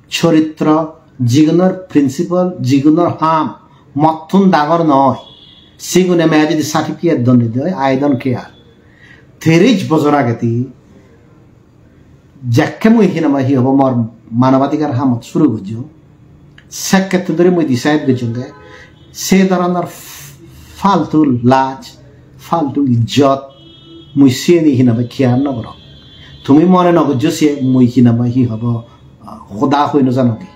choritro, jigunor principle, jigunor ham mottun dangor noi, sigune me jodi certificate don dide oi, I don't care. Tiris bojor agedi jekke mui hinamai hi hobo mor manobadhikar hamot suru gojjong, sekkettun dhuri mui decide gojjonge, se dhoronor f-, faltu laj, faltu ijjot, mui siyeni hinamai care no gorong. Tumi mone no gojjo se mui hinamai hi hobo, ah, hoda hoi no janogi.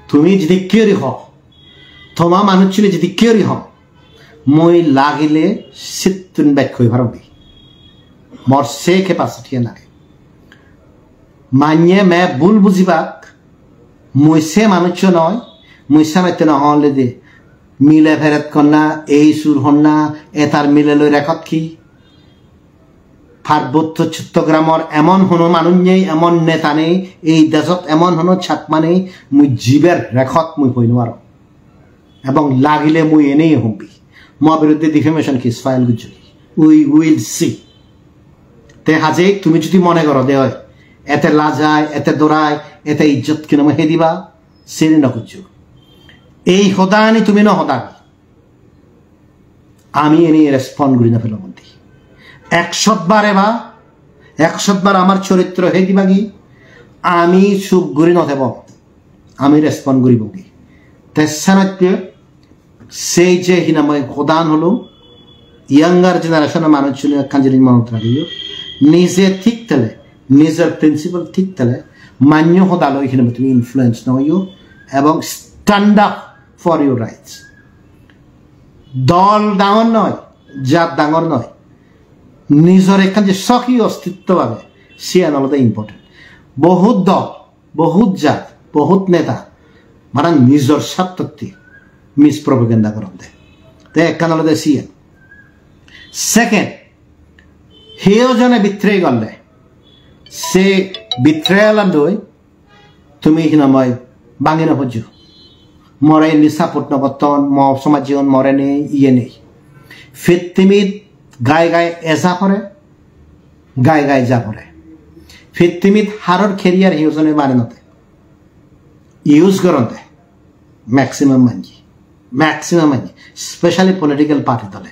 Tumi jodi kiyori ho, toma manuchchune jodi kiyori ho, mui lagile sittun bek hoi parong de. Mor se capacity-an age. Manye me bul bujibak, mui se manuccho noi, mui senotte no hon lede. Mile peret honna, ei sur honna, etar mile loi record hi? Parbotto Chottogramor emon hono manuj nei, emon neta nei, ei dejot emon hono Chakma nei, mui jiber record mui hoi no parong. Ebong lagile mui enei hombi. Mo biruddhe defamation case file gojjo. We will see. Te haje tumi jodi mone goro de oi, ete lajai, ete dorai, ete ijjot hinamoi hediba, seni no gojjo. Ei hodani tumi no hodabi. Ami eni respond guri no pelong undi. Ekshot bar eba, ekshot bar amar choritro hei dibagi, ami chup guri no thebo. Ami respond guribongi. Te senotte sei je hinamoi hodan holo, younger generation manuchune ekkan jinis monot ragiyo, nije thik thele, nijor principle thik thele, manyo hodaloi hinamoi tumi influence no oiyo, ebong stand up for your rights. Dol dangor noi, jat dangor noi, nijor ekkan je sokhi ostitto age, siyan olode important. Bohut dol, bohut jat, bohut neta, mane nijor sartotte mispropaganda goronde. Te ekkan olode siyan. Second, heyo jone betray gorle, se betrayal andoi tumi hinamoi bangi no pojjo. More indi support no gotton, mo somajjeun more nei, iye nei. Pittimit gai gai eja pore, gai gai ja pore. Pittimit haror career hi ojone mane no de. Use goronde maximum manji, maximum manji, specially political party dole.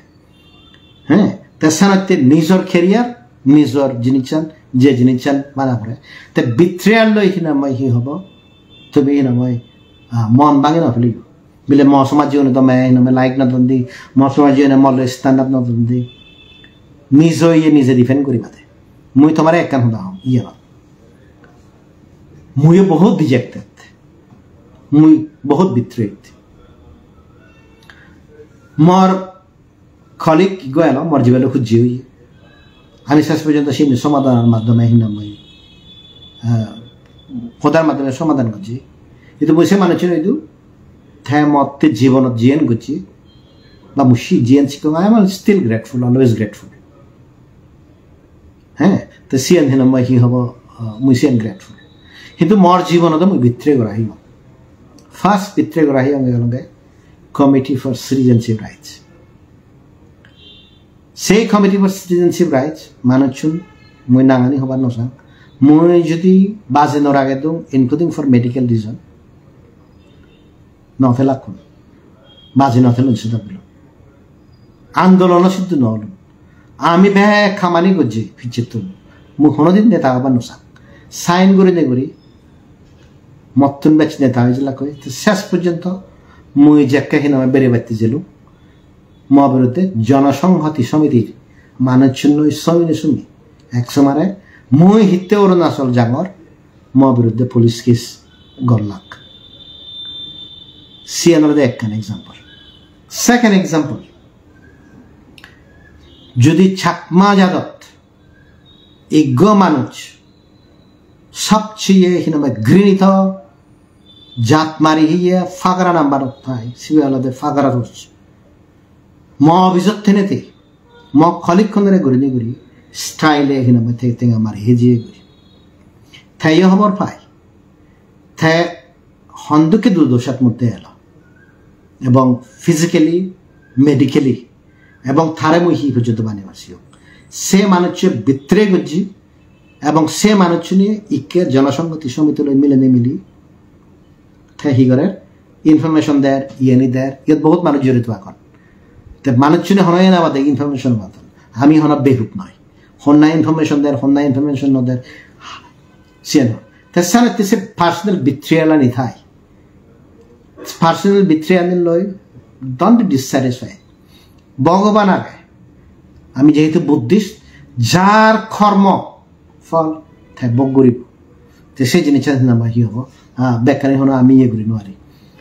He, te senotte nijor career, nijor jinissan, je jinissan bana pore. Te betrayal loi hinamoi hi hobo? Tumi hinamoi, ah, mon bangi no feliyo. Bile mo somajjeune do me hinamoi like no don di, mo somajjeune mo loi stand up no don di. Nijo iye nije defend guriba de. Mui tomare ekkan hoda hong, iye no. Muiyo bohut dejected. Mui bohut betrayed. Mor colleague go elo, mor jibe loi hujji oye. Ami ses porjonto sini somadanor maddhome hinamoi, ah, hodar maddhome somadan gojji. Hintu mui se manuchun hoidu, te motte jibonot jiyen gojji, ba mui si-, jiyen sikkong, I am still grateful, always grateful. He, te siyen hinamoi hi hobo, ah, mui siyen grateful. Hintu mor jibonot mui betray gora hiyong. First betray gora hiyong olode Committee for Citizenship Rights. Sei Committee for Citizenship Rights manuchun mui nangani hobar no sang. Mui jodi baje no ragedung, including for medical reason, no thelakkun. Baji no thelun se dok bilo. Andolono siddhu no olun. Ami bek hamani gojji picchettun. Mui honodin neta obar no sang. Sign gurinei guri mottun bej neta oi jela koi. To ses porjonto mui jekke hinamoi bere batte jelung, mo biruddhe Jonosonghoti Somitir manuchun loi somine sumi ek somare mui hitte Arunachal jangor, mo biruddhe police case gollak. Siyan olode ekkan example. Second example, jodi Chakma jadot iggo manuj sobcheye hinamoi grinito jat mari hiye pagara number-ot thai, sibe olode pagara roj. Mo office-ot thenete, mo colleague-kunore gurinei guri style-e hinamoi te tenga mari hejiye guri. Teyo hobor pai. Te hondokke durdoshat moddhe elo. Ebong physically, medically, ebong tare mui hi porjonto bani parsiyong. Se manuccho betray gojji, ebong se manucchune ikke Jonosonghoti Somiti loi milinei mili te hi gorer, information der, iyeni der, iyot bohut manuj jorito agon. Te manucchune hono ena bade information padon. Ami hono behup noi. Honna information der, honna information no der. Siyan. Te senotte se personal betrayal ani thai. Personal betrayal ani loi don't be dissatisfied. Bhogoban age. Ami jehetu Buddhist, jar kormo phol te bhog guribo. Te se jinissan hinamoi hi hobo? Ah, bekkani hono ami iye guri no pari.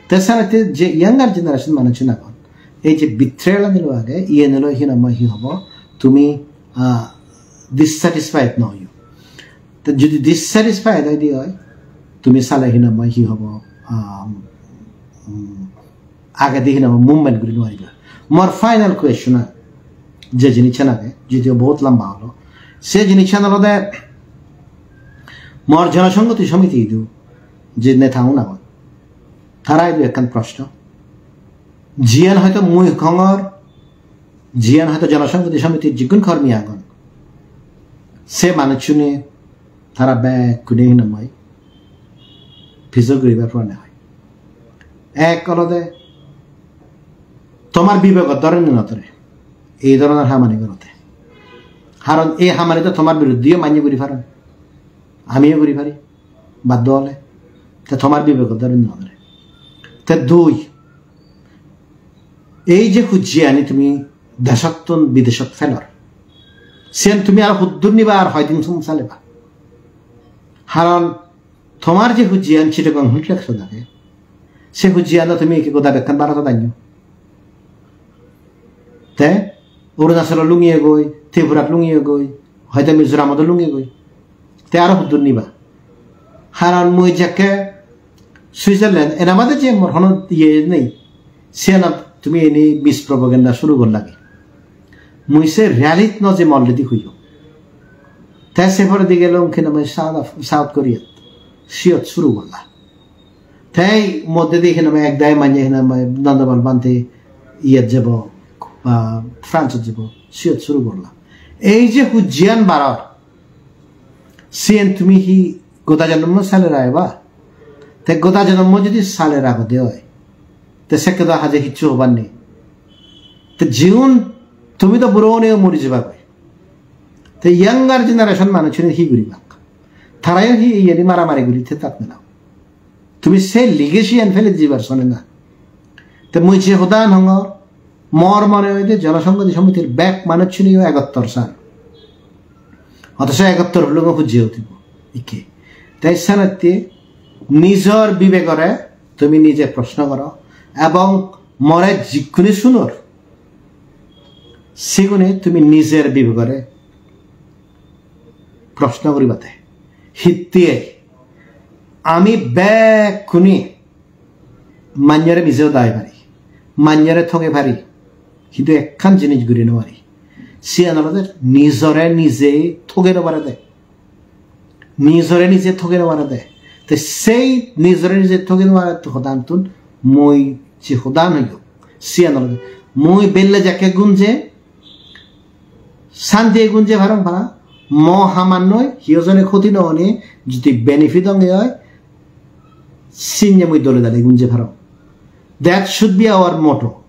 Te senotte je younger generation manuchun agon, ei je betrayal ani loi age, iyen loi hinamoi hi hobo? Tumi, ah, dissatisfied no oiyo. Te jodi dissatisfied oi di oi, tumi sale hinamai hi hobo, um, um, agedi hinamai movement guri no pariba. Mor final question a, je jinissan age, jodio bahut lamba holo, se jinissan olode mor Jonosonghoti Somiti idu je neta un agon, tara idu ekkan proshno. Jiyan hoyto mui hongor, jiyan hoyto Jonosonghoti Somitir jigun kormi agon, se manuchchune tara bekkune hinamai pijor guribar porane hoi. Ek olode tomar bibego dore ni no dore ei dhoronor hamani gorode. Karon ei hamani to tomar biruddheyo manye guri paron, amiyo guri pari, baddo ole. Te tomar bibego dore ni no dore. Te dui, ei je hujjiyani tumi desottun bideshot pelor, siyen tumi aro huddur niba ar hoidin sum saleba? Karon tomar je hujjiyan Chittagong Hill Tracts-ot age, se hujjiyan do tumi ekko goda bekkan Bharotot anyo. Te Arunachalot lungiyegoi, Tripurat lungiyegoi, hoyto Mizoramot lungiyegoi. Te aro huddur niba? Karon mui jekke Switzerland, ena bade je mor hono iye nei, siyanot tumi eni mispropaganda suru gorlagi. Mui se reality no je already hoyong. Te se poredi gelong hinamai South Af-, South Korea. Siyot suru gorla. Te ei moddedi hinamai ek dagi manye hinamai Nandopal Bhante iyet jebo, ah, France-ot jebo. Siyot suru gorla. Ei je hujjiyan baror, siyen tumi hi goda jonommo sale rageba? Te goda jonommo jodi sale ragode oi, te sekke do haje hissu hobar nei. Te jiun tumi do buro onei mori jebagoi. Te younger generation manuchchune hi guribak? Tarayo hi iyeni maramari guri thei tak na? Tumi se legacy-an fele dibar sone na. Te mui je hodan hongor, mor mone hoide Jonosonghoti Somitir bek manuchchuniyo egottor san. Othoso egottor hulungo hujje utibo. Ikke. Te senotte nijor bibegore tumi nije proshno goro ebong more jikkune sunor, sigune tumi nijer bibegore proshno guribade. Hittei ami bekkune manjore mije hodai pari, manjore thoge pari, hintu ekkan jinis guri no pari. Siyan olode nijore nije thoge no parede. Nijore nije thoge no parede. Te sei nijore nije thoge no parede hodantun mui je hodan hoyong, siyan olode mui belle jakke gunje, santi gunje parong para, mo hamannoi, hiyo jone khoti no onei, jodi benefit onge oi, sinye mui dole dale gunje parong. That should be our motto.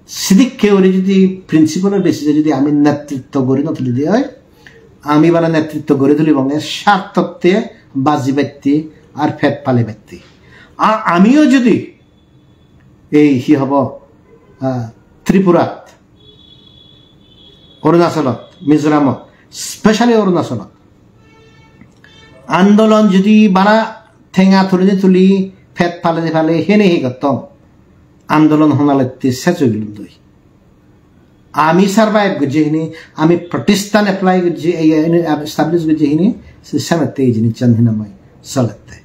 Sidikke guri jodi principle-or basis-e jodi ami netritto guri no tuli de oi, ami bana netritto guri tulibonge sartotte, bajibatte, ar pet palibatte. A-, amiyo jodi ei hi hobo, ah, Tripurat, Arunachalot, Mizoramot, specially Arunachalot andolon jodi bana tenga tuli tuli pet pale pale hene hi gottong, andolon honalette sej oi gelun doi. Ami survive gojje hini, ami Pratishthan apply gojje, ei, ei, establish gojje hini, se senotte ei jinissan hinamai solette.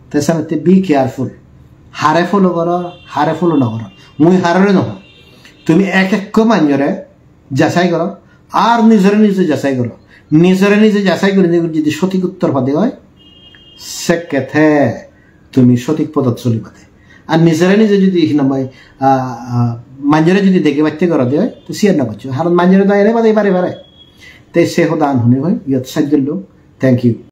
Te senotte be careful. Hare follow goro, hare follow no goro. Mui harore no hong. Tumi ek ekko manjore jachai goro, ar nijore nije jachai goro. Nijore nije jachai guri jodi sothik uttor pade oi, sekke te tumi sothik podot solibade. Ar nijore nije jodi hinamai, ah, ah, manjore jodi dege batte gorode oi, to siyan no goccho. Haron manjore do ere bade pare pare. Te se hodan huni hoi, iyot sajjollo. Thank you.